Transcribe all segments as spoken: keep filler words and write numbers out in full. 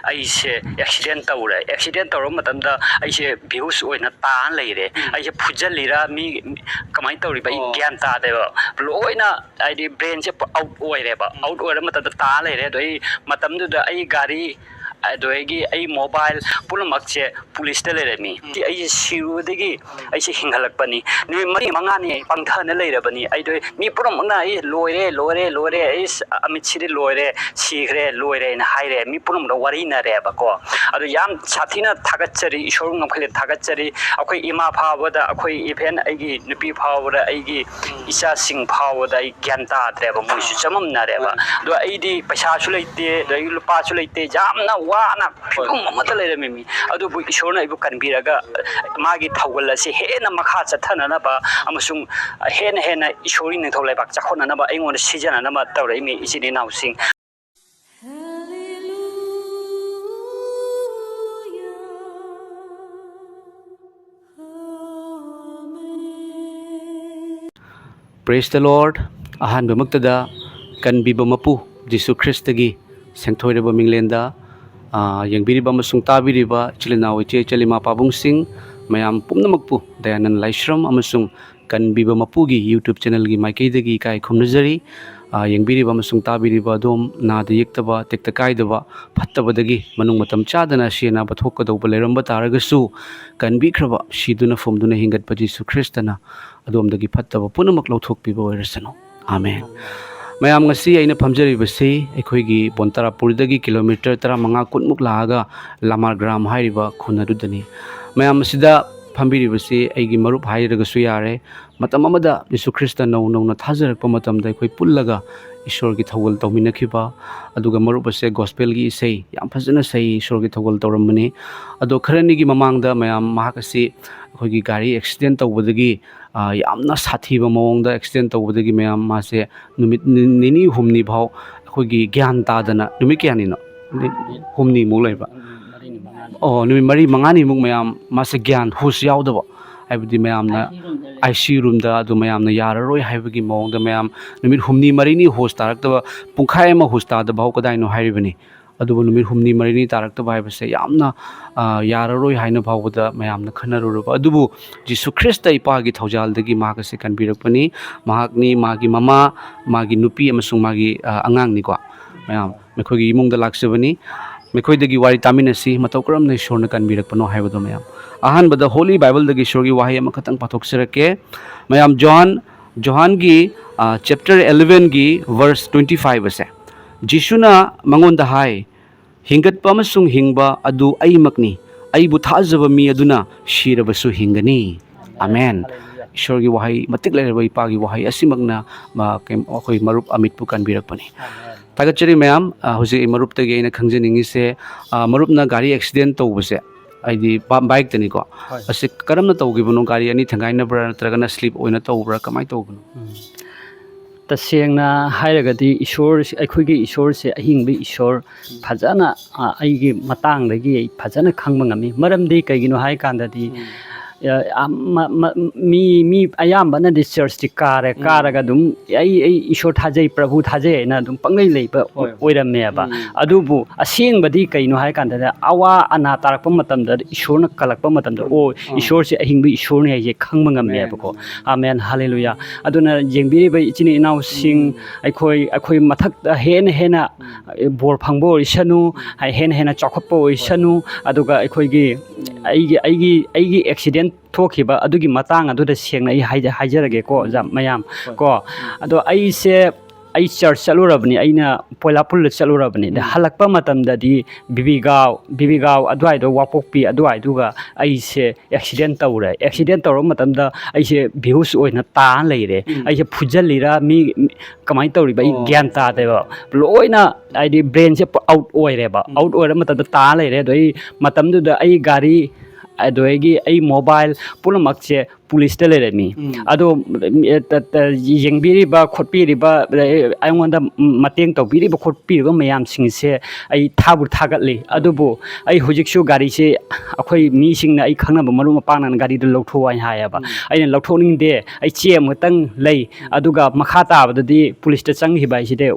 ꯑꯩꯁꯦ ꯑꯦꯛꯁꯤꯗꯦꯟ ꯇꯧꯔꯦ꯫ ꯑꯦꯛꯁꯤꯗꯦꯟ ꯇꯧꯔꯕ ꯃꯇꯝꯗ ꯑꯩꯁꯦ ꯕꯤꯍꯨꯁ ꯑꯣꯏꯅ ꯇꯥ ꯂꯩꯔꯦ꯫ ꯎꯝ꯫ ꯑꯩꯁꯦ ꯐꯨꯖꯜꯂꯤꯔ, ꯃꯤ ꯀꯃꯥꯏꯅ ꯇꯧꯔꯤꯕ, ꯑꯩ ꯑꯣ꯫ ꯒ꯭ꯌꯥꯟ ꯇꯥꯗꯦꯕ꯫ ꯂꯣꯏꯅ, ꯍꯥꯏꯗꯤ, ꯕ꯭ꯔꯦꯟꯁꯦ ꯑꯥꯎꯠ ꯑꯣꯏꯔꯦꯕ꯫ ꯎꯝ꯫ ꯑꯥꯎꯠ ꯑꯣꯏꯔ ꯃꯇꯝꯗ ꯇꯥ ꯂꯩꯔꯦ꯫ ꯑꯗꯣ ꯑꯩ ꯃꯇꯝꯗꯨꯗ ꯑꯩ ꯒꯥꯔꯤ, ꯑꯗꯒꯤ ꯑꯩ ꯃꯣꯕꯥꯏꯜ ꯄꯨꯝꯅꯃꯛꯁꯦ ꯄꯨꯂꯤꯁꯇ ꯂꯩꯔꯝꯃꯤ꯫ ꯎꯝ꯫ ꯑꯩꯁꯦ ꯁꯤꯔꯨꯕꯗꯒꯤ ꯎꯝ꯫ ꯑꯩꯁꯦ ꯍꯤꯡꯒꯠꯂꯛꯄꯅꯤ꯫ ꯅꯨꯃꯤꯠ ꯃꯔꯤ ꯃꯉꯥꯅꯤ ꯄꯪꯊꯅ ꯂꯩꯔꯕꯅꯤ꯫ ꯑꯩꯗꯣ ꯃꯤ ꯄꯨꯝꯅꯃꯛꯅ, "ꯑꯩ ꯂꯣꯏꯔꯦ, ꯂꯣꯏꯔꯦ, ꯂꯣꯏꯔꯦ, ꯑꯩ ꯑꯃꯤꯠꯁꯤꯗꯤ ꯂꯣꯏꯔꯦ, ꯁꯤꯈ꯭ꯔꯦ, ꯂꯣꯏꯔꯦ" ꯍꯥꯏꯅ ꯍꯥꯏꯔꯦ꯫ ꯃꯤ ꯄꯨꯝꯅꯃꯛꯅ ꯋꯥꯔꯤꯅꯔꯦꯕꯀꯣ꯫ ꯑꯗꯣ ꯌꯥꯝ ꯁꯥꯊꯤꯅ ꯊꯥꯒꯠꯆꯔꯤ, ꯏꯁꯣꯔ ꯉꯝꯈꯩꯗ ꯊꯥꯒꯠꯆꯔꯤ꯫ ꯑꯩꯈꯣꯏ ꯏꯃꯥ ꯐꯥꯎꯕꯗ, ꯑꯩꯈꯣꯏ even ꯑꯩꯒꯤ ꯅꯨꯄꯤ ꯐꯥꯎꯕꯗ, ꯑꯩꯒꯤ ꯎꯝ꯫ ꯏꯆꯥꯁꯤꯡ ꯐꯥꯎꯕꯗ ꯑꯩ ꯒ꯭ꯌꯥꯟ ꯇꯥꯗ꯭ꯔꯦꯕ, ꯃꯣꯏꯁꯨ ꯆꯃꯝꯅꯔꯦꯕ꯫ ꯍꯣꯏ꯫ ꯑꯗꯣ ꯑꯩꯗꯤ ꯄꯩꯁꯥꯁꯨ ꯂꯩꯇꯦ, ꯑꯗꯒꯤ ꯂꯨꯄꯥꯁꯨ ꯂꯩꯇꯦ, ꯌꯥꯝꯅ ꯋꯥꯅ ꯍꯣꯏ꯫ ꯐꯤꯕꯝ ꯑꯃꯗ ꯂꯩꯔꯝꯃꯤꯃꯤ꯫ ꯑꯗꯨꯕꯨ ꯏꯁꯣꯔꯅ ꯑꯩꯕꯨ ꯀꯟꯕꯤꯔꯒ ꯃꯥꯒꯤ ꯊꯧꯒꯜ ꯑꯁꯤ ꯍꯦꯟꯅ ꯃꯈꯥ ꯆꯠꯊꯅꯅꯕ ꯑꯃꯁꯨꯡ ꯍꯦꯟꯅ ꯍꯦꯟꯅ ꯏꯁꯣꯔꯒꯤ ꯅꯤꯡꯊꯧ ꯂꯩꯕꯥꯛ ꯆꯥꯎꯈꯠꯅꯅꯕ ꯑꯩꯉꯣꯟꯗ ꯁꯤꯖꯤꯟꯅꯅꯕ ꯇꯧꯔꯛꯏꯃꯤ, ꯏꯆꯤꯟ ꯏꯅꯥꯎꯁꯤꯡ꯫ Praise the Lord. ꯑꯍꯥꯟꯕꯃꯛꯇꯗ ꯀꯟꯕꯤꯕ ꯃꯄꯨ ꯖꯤꯁꯨ ꯈ꯭ꯔꯤꯁꯇꯒꯤ ꯁꯦꯡꯊꯣꯏꯔꯕ ꯃꯤꯡꯂꯦꯟꯗ, ꯑꯥ, ꯌꯦꯡꯕꯤꯔꯤꯕ ꯑꯃꯁꯨꯡ ꯇꯥꯕꯤꯔꯤꯕ ꯏꯆꯤꯜ ꯏꯅꯥꯎ, ꯏꯆꯦ ꯏꯆꯜ, ꯏꯃꯥ ꯄꯥꯕꯨꯡꯁꯤꯡ ꯃꯌꯥꯝ ꯄꯨꯝꯅꯃꯛꯄꯨ ꯗꯌꯥꯅꯟ ꯂꯥꯏꯁ꯭ꯔꯝ ꯑꯃꯁꯨꯡ ꯀꯟꯕꯤꯕ ꯃꯄꯨꯒꯤ YouTube channelꯒꯤ ꯃꯥꯏꯀꯩꯗꯒꯤ ꯏꯀꯥꯏ ꯈꯨꯝꯅꯖꯔꯤ꯫ ꯑꯥ, ꯌꯦꯡꯕꯤꯔꯤꯕ ꯑꯃꯁꯨꯡ ꯇꯥꯕꯤꯔꯤꯕ ꯑꯗꯣꯝ ꯅꯥꯗ ꯌꯦꯛꯇꯕ, ꯇꯦꯛꯇ ꯀꯥꯏꯗꯕ, ꯐꯠꯇꯕꯗꯒꯤ ꯃꯅꯨꯡ ꯃꯇꯝ ꯆꯥꯗꯅ ꯑꯁꯤ ꯑꯅꯥꯕ ꯊꯣꯛꯀꯗꯧꯕ ꯂꯩꯔꯝꯕ ꯇꯥꯔꯒꯁꯨ, ꯀꯟꯕꯤꯈ꯭ꯔꯕ, ꯁꯤꯗꯨꯅ ꯐꯨꯝꯗꯨꯅ ꯍꯤꯡꯒꯠꯄ ꯖꯤꯁꯨ ꯈ꯭ꯔꯤꯁꯇꯅ ꯑꯗꯣꯝꯗꯒꯤ ꯐꯠꯇꯕ ꯄꯨꯝꯅꯃꯛ ꯂꯧꯊꯣꯛꯄꯤꯕ ꯑꯣꯏꯔꯁꯅꯨ꯫ ꯑꯥꯃꯦꯟ꯫ ꯃꯌꯥꯝ, ꯉꯁꯤ ꯑꯩꯅ ꯐꯝꯖꯔꯤꯕꯁꯤ ꯑꯩꯈꯣꯏꯒꯤ ꯕꯣꯟꯇꯥꯔꯥꯄꯨꯔꯗꯒꯤ ꯀꯤꯂꯣꯃꯤꯇꯔ ꯇꯔꯥꯃꯉꯥ ꯀꯨꯟꯃꯨꯛ ꯂꯥꯛꯑꯒ ꯂꯥꯃꯥꯔꯒ꯭ꯔꯥꯝ ꯍꯥꯏꯔꯤꯕ ꯈꯨꯟ ꯑꯗꯨꯗꯅꯤ꯫ ꯃꯌꯥꯝ, ꯑꯁꯤꯗ ꯐꯝꯕꯤꯔꯤꯕꯁꯤ ꯑꯩꯒꯤ ꯃꯔꯨꯞ ꯍꯥꯏꯔꯒꯁꯨ ꯌꯥꯔꯦ꯫ ꯃꯇꯝ ꯑꯃꯗ ꯖꯤꯁꯨ ꯈ꯭ꯔꯤꯁꯇ ꯅꯧ ꯅꯧꯅ ꯊꯥꯖꯔꯛꯄ ꯃꯇꯝꯗ ꯑꯩꯈꯣꯏ ꯄꯨꯜꯂꯒ ꯏꯁꯣꯔꯒꯤ ꯊꯧꯒꯜ ꯇꯧꯃꯤꯟꯅꯈꯤꯕ, ꯑꯗꯨꯒ ꯃꯔꯨꯞ ꯑꯁꯦ ꯒꯣꯁꯄꯦꯜꯒꯤ ꯏꯁꯩ ꯌꯥꯝ ꯐꯖꯅ ꯁꯛꯏ, ꯏꯁꯣꯔꯒꯤ ꯊꯧꯒꯜ ꯇꯧꯔꯝꯕꯅꯤ꯫ ꯑꯗꯣ ꯈꯔꯅꯤꯒꯤ ꯃꯃꯥꯡꯗ ꯃꯌꯥꯝ, ꯃꯍꯥꯛ ꯑꯁꯤ ꯑꯩꯈꯣꯏꯒꯤ ꯒꯥꯔꯤ ꯑꯦꯛꯁꯤꯗꯦꯟ ꯇꯧꯕꯗꯒꯤ, ꯑ, ꯌꯥꯝꯅ ꯁꯥꯊꯤꯕ ꯃꯑꯣꯡꯗ ꯑꯦꯛꯁꯤꯗꯦꯟ ꯇꯧꯕꯗꯒꯤ ꯃꯌꯥꯝ ꯃꯥꯁꯦ ꯅꯨꯃꯤꯠ ꯅꯤ-, ꯅꯤꯅꯤ ꯍꯨꯝꯅꯤ ꯐꯥꯎ ꯑꯩꯈꯣꯏꯒꯤ ꯒ꯭ꯌꯥꯟ ꯇꯥꯗꯅ, ꯅꯨꯃꯤꯠ ꯀꯌꯥꯅꯤꯅꯣ? ꯅꯨꯃꯤꯠ ꯍꯨꯝꯅꯤꯃꯨꯛ ꯂꯩꯕ꯭ꯔꯥ? ꯃꯔꯤꯅꯤ, ꯃꯉꯥꯅꯤ꯫ ꯑꯣ, ꯅꯨꯃꯤꯠ ꯃꯔꯤ ꯃꯉꯥꯅꯤꯃꯨꯛ ꯃꯌꯥꯝ ꯃꯥꯁꯦ ꯒ꯭ꯌꯥꯟ ꯍꯨꯁ ꯌꯥꯎꯗꯕ, ꯍꯥꯏꯕꯗꯤ ꯃꯌꯥꯝꯅ ꯑꯥꯏ ꯁꯤ ꯌꯨ ꯔꯨꯝꯗ ꯂꯩ꯫ ꯑꯥꯏ ꯁꯤ ꯌꯨ ꯔꯨꯝꯗ, ꯑꯗꯨ ꯃꯌꯥꯝꯅ ꯌꯥꯔꯔꯣꯏ ꯍꯥꯏꯕꯒꯤ ꯃꯑꯣꯡꯗ ꯃꯌꯥꯝ ꯅꯨꯃꯤꯠ ꯍꯨꯝꯅꯤ ꯃꯔꯤꯅꯤ ꯍꯨꯁ ꯇꯥꯔꯛꯇꯕ, ꯄꯨꯡꯈꯥꯏ ꯑꯃ ꯍꯨꯁ ꯇꯥꯗꯕ ꯐꯥꯎ ꯀꯗꯥꯏꯅꯣ ꯍꯥꯏꯔꯤꯕꯅꯤ꯫ ꯑꯗꯨꯕꯨ ꯅꯨꯃꯤꯠ ꯍꯨꯝꯅꯤ ꯃꯔꯤꯅꯤ ꯇꯥꯔꯛꯇꯕ ꯍꯥꯏꯕꯁꯦ ꯌꯥꯝꯅ, ꯑ, ꯌꯥꯔꯔꯣꯏ ꯍꯥꯏꯅ ꯐꯥꯎꯕꯗ ꯃꯌꯥꯝꯅ ꯈꯟꯅꯔꯨꯔꯕ꯫ ꯑꯗꯨꯕꯨ ꯖꯤꯁꯨ ꯈ꯭ꯔꯤꯁꯇ ꯏꯄꯥꯒꯤ ꯊꯧꯖꯥꯜꯗꯒꯤ ꯃꯍꯥꯛ ꯑꯁꯤ ꯀꯟꯕꯤꯔꯛꯄꯅꯤ꯫ ꯃꯍꯥꯛꯅꯤ, ꯃꯥꯒꯤ ꯃꯃꯥ, ꯃꯥꯒꯤ ꯅꯨꯄꯤ ꯑꯃꯁꯨꯡ ꯃꯥꯒꯤ, ꯑ, ꯑꯉꯥꯡꯅꯤꯀꯣ꯫ ꯃꯌꯥꯝ, ꯃꯈꯣꯏꯒꯤ ꯏꯃꯨꯡꯗ ꯂꯥꯛꯆꯕꯅꯤ꯫ ꯃꯈꯣꯏꯗꯒꯤ ꯋꯥꯔꯤ ꯇꯥꯃꯤꯟꯅꯁꯤ, ꯃꯇꯧ ꯀꯔꯝꯅ ꯏꯁꯣꯔꯅ ꯀꯟꯕꯤꯔꯛꯄꯅꯣ ꯍꯥꯏꯕꯗꯣ ꯃꯌꯥꯝ꯫ ꯑꯍꯥꯟꯕꯗ Holy Bible ꯗꯒꯤ ꯏꯁꯣꯔꯒꯤ ꯋꯥꯍꯩ ꯑꯃꯈꯛꯇꯪ ꯄꯥꯊꯣꯛꯆꯔꯛꯀꯦ꯫ ꯃꯌꯥꯝ, ꯖꯣꯍꯥꯟ, ꯖꯣꯍꯥꯟꯒꯤ, ꯑ, chapter eleven ꯒꯤ verse twenty five ꯑꯁꯦ, ꯖꯤꯁꯨꯅ ꯃꯉꯣꯟꯗ ꯍꯥꯏ, "ꯍꯤꯡꯒꯠꯄ ꯑꯃꯁꯨꯡ ꯍꯤꯡꯕ ꯑꯗꯨ ꯑꯩꯃꯛꯅꯤ꯫ ꯑꯩꯕꯨ ꯊꯥꯖꯕ ꯃꯤ ꯑꯗꯨꯅ ꯁꯤꯔꯕꯁꯨ ꯍꯤꯡꯒꯅꯤ꯫" ꯑꯃꯦꯟ꯫ ꯏꯁꯣꯔꯒꯤ ꯋꯥꯍꯩ, ꯃꯇꯤꯛ ꯂꯩꯔꯕ ꯏꯄꯥꯒꯤ ꯋꯥꯍꯩ ꯑꯁꯤꯃꯛꯅ, ꯃ-, ꯀꯩ-, ꯑꯩꯈꯣꯏ ꯃꯔꯨꯞ ꯑꯃꯤꯠꯄꯨ ꯀꯟꯕꯤꯔꯛꯄꯅꯤ꯫ ꯊꯥꯒꯠꯆꯔꯤ ꯃꯌꯥꯝ꯫ ꯑ, ꯍꯧꯖꯤꯛ ꯑꯩ ꯃꯔꯨꯞꯇꯒꯤ ꯑꯩꯅ ꯈꯪꯖꯅꯤꯡꯉꯤꯁꯦ, ꯑ, ꯃꯔꯨꯞꯅ ꯒꯥꯔꯤ accident ꯇꯧꯕꯁꯦ, ꯍꯥꯏꯗꯤ ꯕꯥ-, bike ꯇꯅꯤꯀꯣ, ꯍꯣꯏ꯫ ꯑꯁꯤ ꯀꯔꯝꯅ ꯇꯧꯈꯤꯕꯅꯣ? ꯒꯥꯔꯤ ꯑꯅꯤ ꯊꯦꯡꯒꯥꯏꯅꯕ꯭ꯔꯥ, ꯅꯠꯇ꯭ꯔꯒꯅ slip ꯑꯣꯏꯅ ꯇꯧꯕ꯭ꯔꯥ, ꯀꯃꯥꯏꯅ ꯇꯧꯕꯅꯣ? ꯎꯝ꯫ ꯇꯁꯦꯡꯅ ꯍꯥꯏꯔꯒꯗꯤ ꯏꯁꯣꯔ, ꯑꯩꯈꯣꯏꯒꯤ ꯏꯁꯣꯔꯁꯦ, ꯑꯍꯤꯡꯕ ꯏꯁꯣꯔ, ꯎꯝ꯫ ꯐꯖꯅ, ꯑ, ꯑꯩꯒꯤ ꯃꯇꯥꯡꯗꯒꯤ ꯑꯩ ꯐꯖꯅ ꯈꯪꯕ ꯉꯝꯃꯤ꯫ ꯃꯔꯝꯗꯤ ꯀꯩꯒꯤꯅꯣ ꯍꯥꯏ ꯀꯥꯟꯗꯗꯤ, ꯎꯝ꯫ ꯑ, ꯑ, ꯃ-, ꯃ-, ꯃꯤ, ꯃꯤ ꯑꯌꯥꯝꯕꯅꯗꯤ church ꯇꯤ ꯀꯥꯔꯦ, ꯎꯝ꯫ ꯀꯥꯔꯒ ꯑꯗꯨꯝ ꯑꯩ, ꯑꯩ ꯏꯁꯣꯔ ꯊꯥꯖꯩ, ꯄ꯭ꯔꯚꯨ ꯊꯥꯖꯩ ꯍꯥꯏꯅ ꯑꯗꯨꯝ ꯄꯪꯂꯩ ꯂꯩꯕ ꯍꯣꯏ꯫ ꯑꯣꯏꯔꯝꯃꯦꯕ꯫ ꯎꯝ꯫ ꯑꯗꯨꯕꯨ ꯑꯁꯦꯡꯕꯗꯤ ꯀꯩꯅꯣ ꯍꯥꯏ ꯀꯥꯟꯗꯗ, ꯑꯋꯥ ꯑꯅꯥ ꯇꯥꯔꯛꯄ ꯃꯇꯝꯗ ꯏꯁꯣꯔꯅ ꯀꯜꯂꯛꯄ ꯃꯇꯝꯗ, "ꯑꯣ, ꯑꯥ꯫ ꯏꯁꯣꯔꯁꯦ ꯑꯍꯤꯡꯕ ꯏꯁꯣꯔꯅꯤ" ꯍꯥꯏꯁꯦ ꯈꯪꯕ ꯉꯝꯃꯦꯕꯀꯣ꯫ Amen, amen. Amen, hallelujah. ꯑꯗꯨꯅ ꯌꯦꯡꯕꯤꯔꯤꯕ ꯏꯆꯤꯟ ꯏꯅꯥꯎꯁꯤꯡ, ꯎꯝ꯫ ꯑꯩꯈꯣꯏ, ꯑꯩꯈꯣꯏ ꯃꯊꯛꯇ ꯍꯦꯟꯅ ꯍꯦꯟꯅ, ꯎꯝ꯫ ꯑꯦ, ꯕꯣꯔ ꯐꯪꯕ ꯑꯣꯏꯁꯅꯨ, ꯎꯝ꯫ ꯍꯥꯏ-, ꯍꯦꯟꯅ ꯍꯦꯟꯅ ꯆꯥꯎꯈꯠꯄ ꯍꯣꯏ꯫ ꯑꯣꯏꯁꯅꯨ, ꯑꯗꯨꯒ ꯑꯩꯈꯣꯏꯒꯤ, ꯎꯝ꯫ ꯑꯩꯒꯤ, ꯑꯩꯒꯤ, ꯑꯩꯒꯤ accident ꯊꯣꯛꯈꯤꯕ ꯑꯗꯨꯒꯤ ꯃꯇꯥꯡ ꯑꯗꯨꯗ ꯁꯦꯡꯅ ꯑꯩ ꯍꯥꯏꯖ-, ꯍꯥꯏꯖꯔꯒꯦꯀꯣ, ꯎꯝ꯫ ꯑꯣꯖꯥ ꯃꯌꯥꯝ, ꯍꯣꯏ꯫ ꯀꯣ꯫ ꯎꯝ꯫ ꯑꯗꯣ ꯑꯩꯁꯦ, ꯑꯩ church ꯆꯠꯂꯨꯔꯕꯅꯤ, ꯑꯩꯅ ꯄꯣꯏꯂꯥꯄꯨꯜꯗ ꯆꯠꯂꯨꯔꯕꯅꯤ꯫ ꯑꯗ ꯎꯝ꯫ ꯍꯜꯂꯛꯄ ꯃꯇꯝꯗꯗꯤ ꯕꯤꯕꯤꯒꯥꯎ, ꯕꯤꯕꯤꯒꯥꯎ ꯑꯗꯨꯋꯥꯏꯗꯣ, ꯋꯥꯡꯄꯣꯛꯄꯤ ꯑꯗꯨꯋꯥꯏꯗꯨꯒ ꯑꯩꯁꯦ accident ꯇꯧꯔꯦ꯫ Accident ꯇꯧꯔꯕ ꯃꯇꯝꯗ ꯑꯩꯁꯦ ꯕꯦꯍꯨꯁ ꯑꯣꯏꯅ ꯇꯥ ꯂꯩꯔꯦ꯫ ꯎꯝ꯫ ꯑꯩꯁꯦ ꯐꯨꯖꯜꯂꯤꯔꯥ, ꯃꯤ, ꯃꯤ ꯀꯃꯥꯏꯅ ꯇꯧꯔꯤꯕ ꯑꯩ ꯑꯣ꯫ ꯒ꯭ꯌꯥꯟ ꯇꯥꯗꯦꯕ꯫ ꯂꯣꯏꯅ, ꯍꯥꯏꯗꯤ, brain ꯁꯦ ꯄꯨꯔꯥ out ꯑꯣꯏꯔꯦꯕ꯫ ꯎꯝ꯫ Out ꯑꯣꯏꯔ ꯃꯇꯝꯗ ꯇꯥ ꯂꯩꯔꯦ꯫ ꯑꯗꯣ ꯑꯩ ꯃꯇꯝꯗꯨꯗ ꯑꯩ ꯒꯥꯔꯤ, ꯑꯗꯨꯗꯒꯤ ꯑꯩ mobile ꯄꯨꯝꯅꯃꯛꯁꯦ ꯄꯨꯂꯤꯁꯇ ꯂꯩꯔꯝꯃꯤ꯫ ꯎꯝ꯫ ꯑꯗꯣ, ꯎꯝ, ꯑꯦ, ꯇ-, ꯇ-, ꯌꯦꯡꯕꯤꯔꯤꯕ ꯈꯣꯠꯄꯤꯔꯤꯕ, ꯑꯦ, ꯑꯩꯉꯣꯟꯗ ꯃꯇꯦꯡ ꯇꯧꯕꯤꯔꯤꯕ ꯈꯣꯠꯄꯤꯔꯤꯕ ꯃꯌꯥꯝꯁꯤꯡꯁꯦ ꯑꯩ ꯊꯥꯕꯨ ꯊꯥꯒꯠꯂꯤ꯫ ꯑꯗꯨꯕꯨ ꯑꯩ ꯍꯧꯖꯤꯛꯁꯨ ꯒꯥꯔꯤꯁꯦ ꯑꯩꯈꯣꯏ ꯃꯤꯁꯤꯡꯅ, ꯑꯩ ꯈꯪꯅꯕ ꯃꯔꯨꯞ ꯃꯄꯥꯡꯅ ꯒꯥꯔꯤꯗꯣ ꯂꯧꯊꯣꯛꯑꯣ ꯍꯥꯏꯅ ꯍꯥꯏꯌꯦꯕ꯫ ꯎꯝ꯫ ꯑꯩꯅ ꯂꯧꯊꯣꯛꯅꯤꯡꯗꯦ, ꯑꯩ ꯆꯦ ꯑꯃꯈꯛꯇꯪ ꯂꯩ, ꯑꯗꯨꯒ ꯃꯈꯥ ꯇꯥꯕꯗꯗꯤ ꯄꯨꯂꯤꯁꯇ ꯆꯪꯈꯤꯕ ꯍꯥꯏꯁꯤꯗꯤ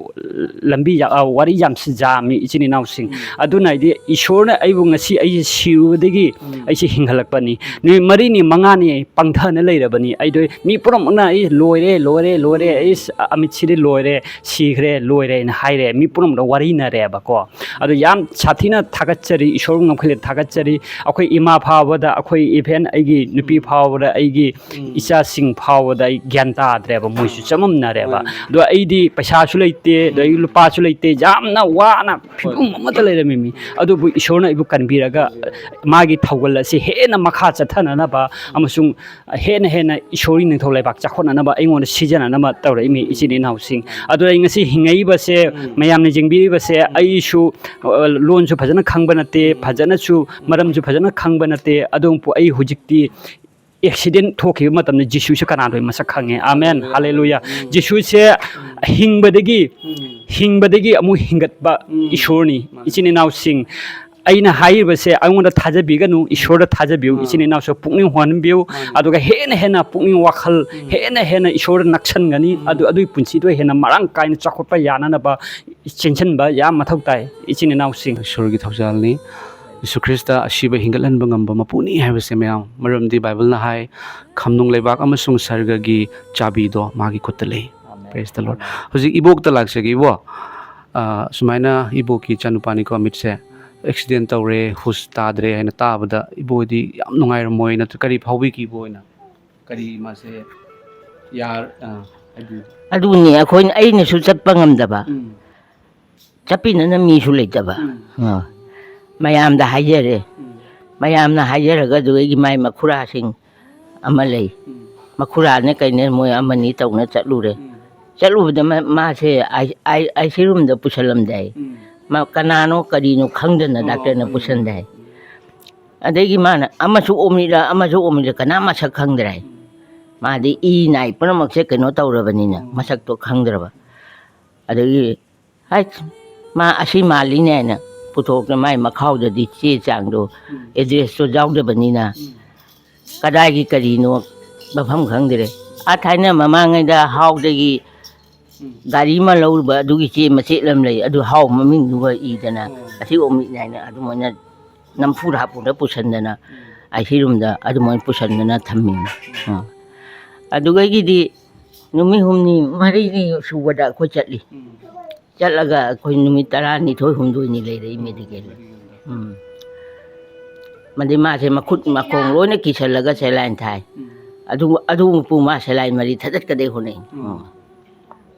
ꯂꯝꯕꯤ ꯌꯥ-, ꯑ, ꯋꯥꯔꯤ ꯌꯥꯝ ꯁꯤ-, ꯌꯥꯝꯃꯤ, ꯏꯆꯤꯟ ꯏꯅꯥꯎꯁꯤꯡ꯫ ꯎꯝ꯫ ꯑꯗꯨꯅ ꯍꯥꯏꯗꯤ ꯏꯁꯣꯔꯅ ꯑꯩꯕꯨ ꯉꯁꯤ ꯑꯩꯁꯦ ꯁꯤꯔꯨꯕꯗꯒꯤ ꯎꯝ꯫ ꯑꯩꯁꯦ ꯍꯤꯡꯒꯠꯂꯛꯄꯅꯤ꯫ ꯅꯨꯃꯤꯠ ꯃꯔꯤꯅꯤ ꯃꯉꯥꯅꯤ ꯑꯩ ꯄꯪꯊꯅ ꯂꯩꯔꯕꯅꯤ꯫ ꯑꯩꯗꯣ ꯃꯤ ꯄꯨꯝꯅꯃꯛꯅ "ꯑꯩ ꯂꯣꯏꯔꯦ, ꯂꯣꯏꯔꯦ, ꯂꯣꯏꯔꯦ, ꯎꯝ꯫ ꯑꯩ ꯁ-, ꯑꯃꯤꯠꯁꯤꯗꯤ ꯂꯣꯏꯔꯦ, ꯁꯤꯈ꯭ꯔꯦ, ꯂꯣꯏꯔꯦ" ꯍꯥꯏꯅ ꯍꯥꯏꯔꯦ꯫ ꯃꯤ ꯄꯨꯝꯅꯃꯛꯅ ꯋꯥꯔꯤꯅꯔꯦꯕꯀꯣ꯫ ꯑꯗꯣ ꯌꯥꯝ ꯁꯥꯊꯤꯅ ꯊꯥꯒꯠꯆꯔꯤ, ꯏꯁꯣꯔꯕꯨ ꯉꯝꯈꯩ ꯂꯩꯅ ꯊꯥꯒꯠꯆꯔꯤ꯫ ꯑꯩꯈꯣꯏ ꯏꯃꯥ ꯐꯥꯎꯕꯗ, ꯑꯩꯈꯣꯏ even ꯑꯩꯒꯤ ꯅꯨꯄꯤ ꯎꯝ꯫ ꯐꯥꯎꯕꯗ, ꯑꯩꯒꯤ ꯎꯝ꯫ ꯏꯆꯥꯁꯤꯡ ꯐꯥꯎꯕꯗ ꯑꯩ ꯒ꯭ꯌꯥꯟ ꯇꯥꯗ꯭ꯔꯦꯕ, ꯃꯣꯏꯁꯨ ꯎꯝ꯫ ꯆꯃꯝꯅꯔꯦꯕ꯫ ꯃꯥꯅꯤ꯫ ꯑꯗꯣ ꯑꯩꯗꯤ ꯄꯩꯁꯥꯁꯨ ꯂꯩꯇꯦ, ꯑꯗꯣ ꯑꯩ ꯎꯝ꯫ ꯂꯨꯄꯥꯁꯨ ꯂꯩꯇꯦ, ꯌꯥꯝꯅ ꯋꯥꯅ ꯍꯣꯏ꯫ ꯐꯤꯕꯝ ꯑꯃꯗ ꯂꯩꯔꯝꯃꯤꯃꯤ꯫ ꯑꯗꯨꯕꯨ ꯏꯁꯣꯔꯅ ꯑꯩꯕꯨ ꯀꯟꯕꯤꯔꯒ ꯃꯥꯒꯤ ꯊꯧꯒꯜ ꯑꯁꯤ ꯍꯦꯟꯅ ꯃꯈꯥ ꯆꯠꯊꯅꯅꯕ ꯑꯃꯁꯨꯡ ꯍꯦꯟꯅ ꯍꯦꯟꯅ ꯏꯁꯣꯔꯒꯤ ꯅꯤꯡꯊꯧ ꯂꯩꯕꯥꯛ ꯆꯥꯎꯈꯠꯅꯅꯕ ꯑꯩꯉꯣꯟꯗ ꯁꯤꯖꯤꯟꯅꯅꯕ ꯇꯧꯔꯛꯏꯃꯤ, ꯏꯆꯤꯟ ꯏꯅꯥꯎꯁꯤꯡ꯫ ꯑꯗꯣ ꯑꯩ ꯉꯁꯤ ꯍꯤꯡꯉꯛꯏꯕꯁꯦ, ꯎꯝ꯫ ꯃꯌꯥꯝꯅ ꯌꯦꯡꯕꯤꯔꯤꯕꯁꯦ, ꯎꯝ꯫ ꯑꯩꯁꯨ, ꯑ, ꯂꯣꯟꯁꯨ ꯐꯖꯅ ꯈꯪꯕ ꯅꯠꯇꯦ, ꯎꯝ꯫ ꯐꯖꯅꯁꯨ, ꯎꯝ꯫ ꯃꯔꯝꯁꯨ ꯐꯖꯅ ꯈꯪꯕ ꯅꯠꯇꯦ꯫ ꯑꯗꯨꯕꯨ ꯑꯩ ꯍꯧꯖꯤꯛꯇꯤ ꯑꯦꯛꯁꯤꯗꯦꯟ ꯊꯣꯛꯈꯤꯕ ꯃꯇꯝꯗ ꯖꯤꯁꯨꯁꯦ ꯀꯅꯥꯅꯣ ꯃꯁꯛ ꯈꯪꯉꯦ꯫ ꯑꯃꯦꯟ꯫ ꯍꯜꯂꯦꯂꯨꯌꯥ꯫ ꯍꯜꯂꯦꯂꯨꯌꯥ꯫ ꯎꯝ꯫ ꯖꯤꯁꯨꯁꯦ ꯎꯝ꯫ ꯍꯤꯡꯕꯗꯒꯤ, ꯎꯝ꯫ ꯍꯤꯡꯕꯗꯒꯤ ꯑꯃꯨꯛ ꯍꯤꯡꯒꯠꯄ ꯎꯝ꯫ ꯏꯁꯣꯔꯅꯤ꯫ ꯃꯥꯅꯦ꯫ ꯏꯆꯤꯟ ꯏꯅꯥꯎꯁꯤꯡ, ꯑꯩꯅ ꯍꯥꯏꯔꯤꯕꯁꯦ ꯑꯩꯉꯣꯟꯗ ꯊꯥꯖꯕꯤꯒꯅꯨ, ꯏꯁꯣꯔꯗ ꯊꯥꯖꯕꯤꯌꯨ꯫ ꯑꯥ꯫ ꯏꯆꯤꯟ ꯏꯅꯥꯎꯁꯨ ꯄꯨꯛꯅꯤꯡ ꯍꯣꯟꯕꯤꯌꯨ꯫ ꯃꯥꯅꯦ꯫ ꯑꯗꯨꯒ ꯍꯦꯟꯅ ꯍꯦꯟꯅ ꯄꯨꯛꯅꯤꯡ ꯋꯥꯈꯜ ꯎꯝ꯫ ꯍꯦꯟꯅ ꯍꯦꯟꯅ ꯏꯁꯣꯔꯗ ꯅꯛꯁꯟꯒꯅꯤ꯫ ꯎꯝ꯫ ꯑꯗꯨ, ꯑꯗꯨꯒꯤ ꯄꯨꯟꯁꯤꯗꯣ ꯍꯦꯟꯅ ꯃꯔꯥꯡ ꯀꯥꯏꯅ ꯆꯥꯎꯈꯠꯄ ꯌꯥꯅꯅꯕ ꯆꯦꯟꯁꯤꯟꯕ ꯌꯥꯝ ꯃꯊꯧ ꯇꯥꯏ, ꯏꯆꯤꯟ ꯏꯅꯥꯎꯁꯤꯡ꯫ ꯏꯁꯣꯔꯒꯤ ꯊꯧꯖꯥꯜꯅꯤ꯫ ꯌꯤꯁꯨ ꯈ꯭ꯔꯤꯁꯇ ꯑꯁꯤꯕ ꯍꯤꯡꯒꯠꯍꯟꯕ ꯉꯝꯕ ꯃꯄꯨꯅꯤ ꯍꯥꯏꯕꯁꯦ ꯃꯌꯥꯝ꯫ ꯃꯔꯝꯗꯤ ꯕꯥꯏꯕꯜꯅ ꯍꯥꯏ, "ꯈꯝꯅꯨꯡ ꯂꯩꯕꯥꯛ ꯑꯃꯁꯨꯡ ꯁꯔꯒꯒꯤ ꯆꯥꯕꯤꯗꯣ ꯃꯥꯒꯤ ꯈꯨꯠꯇ ꯂꯩ"꯫ Amen. Praise the Lord꯫ Amen. ꯍꯧꯖꯤꯛ ꯏꯕꯣꯛꯇ ꯂꯥꯛꯆꯒꯦ, ꯏꯕꯣ꯫ ꯑ, ꯁꯨꯃꯥꯏꯅ ꯏꯕꯣꯛꯀꯤ ꯏꯆꯥꯅꯨꯄꯥꯅꯤꯀꯣ, ꯑꯃꯤꯠꯁꯦ ꯑꯦꯛꯁꯤꯗꯦꯟ ꯇꯧꯔꯦ, ꯍꯨꯁ ꯇꯥꯗ꯭ꯔꯦ ꯍꯥꯏꯅ ꯇꯥꯕꯗ ꯏꯕꯣꯗꯤ ꯌꯥꯝ ꯅꯨꯡꯉꯥꯏꯔꯝꯃꯣꯏ, ꯅꯠꯇ꯭ꯔ ꯀꯔꯤ ꯐꯥꯎꯕꯤꯈꯤ ꯏꯕꯣ ꯍꯣꯏꯅ? ꯀꯔꯤ ꯃꯥꯁꯦ ꯌꯥꯔ-, ꯑ, ꯍꯥꯏꯕꯤꯌꯨ꯫ ꯑꯗꯨꯅꯤ ꯑꯩꯈꯣꯏꯅ, ꯑꯩꯅꯁꯨ ꯆꯠꯄ ꯉꯝꯗꯕ꯫ ꯎꯝ꯫ ꯆꯠꯄꯤꯅꯅ ꯃꯤꯁꯨ ꯂꯩꯇꯕ꯫ ꯎꯝ꯫ ꯑ꯫ ꯃꯌꯥꯝꯗ ꯍꯥꯏꯖꯔꯦ꯫ ꯎꯝ꯫ ꯃꯌꯥꯝꯅ ꯍꯥꯏꯖꯔꯒ ꯑꯗꯨ ꯑꯩꯒꯤ ꯃꯥꯏ ꯃꯈꯨꯔꯥꯁꯤꯡ ꯑꯃ ꯂꯩ꯫ ꯎꯝ꯫ ꯃꯈꯨꯔꯥꯅꯦ ꯀꯩꯅꯦ ꯃꯣꯏ ꯑꯃꯅꯤ ꯇꯧꯅ ꯆꯠꯂꯨꯔꯦ꯫ ꯎꯝ꯫ ꯆꯠꯂꯨꯕꯗ ꯃ-, ꯃꯥꯁꯦ ꯑꯥꯏ-, ꯑꯥꯏ-, ICU roomꯗ ꯄꯨꯁꯜꯂꯝꯗꯥꯏ꯫ ꯎꯝ꯫ ꯃꯥ ꯀꯅꯥꯅꯣ ꯀꯔꯤꯅꯣ ꯈꯪꯗꯅ ꯑꯣ, ꯗꯥꯛꯇꯔꯅ ꯎꯝ꯫ ꯄꯨꯁꯟꯗꯥꯏ꯫ ꯎꯝ꯫ ꯑꯗꯒꯤ ꯃꯥꯅ ꯑꯃꯁꯨ ꯑꯣꯝꯃꯤꯔ ꯑꯃꯁꯨ ꯑꯣꯝꯃꯤꯔ ꯀꯅꯥ ꯃꯁꯛ ꯈꯪꯗ꯭ꯔꯦ꯫ ꯃꯥꯗꯤ ꯏ ꯅꯥꯏ ꯄꯨꯝꯅꯃꯛꯁꯦ ꯀꯩꯅꯣ ꯇꯧꯔꯕꯅꯤꯅ ꯃꯁꯛꯇꯣ ꯈꯪꯗ꯭ꯔꯕ꯫ ꯑꯗꯒꯤ ꯍꯥꯏ, ꯃꯥ ꯑꯁꯤ ꯃꯥꯜꯂꯤꯅꯦ ꯍꯥꯏꯅ ꯄꯨꯊꯣꯛꯇꯅ ꯃꯥꯏ ꯃꯈꯥꯎꯗꯗꯤ ꯆꯦ ꯆꯥꯡꯗꯣ, ꯑꯦꯗ꯭ꯔꯦꯁꯇꯣ ꯌꯥꯎꯗꯕꯅꯤꯅ ꯀꯗꯥꯏꯒꯤ ꯀꯔꯤꯅꯣ ꯃꯐꯝ ꯈꯪꯗ꯭ꯔꯦ꯫ ꯑꯥ ꯊꯥꯏꯅ ꯃꯃꯥꯡꯉꯩꯗ ꯍꯥꯎꯗꯒꯤ ꯒꯥꯔꯤ ꯑꯃ ꯂꯧꯔꯨꯕ ꯑꯗꯨꯒꯤ ꯆꯦ ꯃꯆꯦꯠ ꯑꯃ ꯂꯩ, ꯑꯗꯨ ꯍꯥꯎ ꯃꯃꯤꯡꯗꯨꯒ ꯏꯗꯅ ꯑꯁꯤ ꯑꯣꯃꯤꯠꯅꯦ ꯍꯥꯏꯅ ꯑꯗꯨꯃꯥꯏꯅ ꯅꯝꯐꯨꯗ ꯍꯥꯞꯄꯨꯗ ꯄꯨꯁꯟꯗꯅ ꯑꯩ ꯁꯤꯔꯨꯝꯗ ꯑꯗꯨꯃꯥꯏꯅ ꯄꯨꯁꯟꯗꯅ ꯊꯝꯃꯤꯅꯤ꯫ ꯑꯥ꯫ ꯑꯗꯨꯗꯒꯤꯗꯤ ꯅꯨꯃꯤꯠ ꯍꯨꯝꯅꯤ ꯃꯔꯤꯅꯤ ꯁꯨꯕꯗ ꯑꯩꯈꯣꯏ ꯆꯠꯂꯤ꯫ ꯆꯠꯂꯒ ꯑꯩꯈꯣꯏ ꯅꯨꯃꯤꯠ ꯇꯔꯥꯅꯤꯊꯣꯏ ꯍꯨꯝꯗꯣꯏꯅꯤ ꯂꯩꯔꯛꯏ ꯃꯦꯗꯤꯀꯦꯜꯗ꯫ ꯎꯝ꯫ ꯃꯗꯤ ꯃꯥꯁꯦ ꯃꯈꯨꯠ ꯃꯈꯣꯡ ꯂꯣꯏꯅ ꯀꯤꯁꯜꯂꯒ ꯁꯦꯂꯥꯏꯟ ꯊꯥꯏ꯫ ꯑꯗꯨ, ꯑꯗꯨꯃꯨꯛꯄꯨ ꯃꯥ ꯁꯦꯂꯥꯏꯟ ꯃꯔꯤ ꯊꯗꯠꯀꯗꯩ ꯍꯣꯠꯅꯩ꯫ ꯎꯝ꯫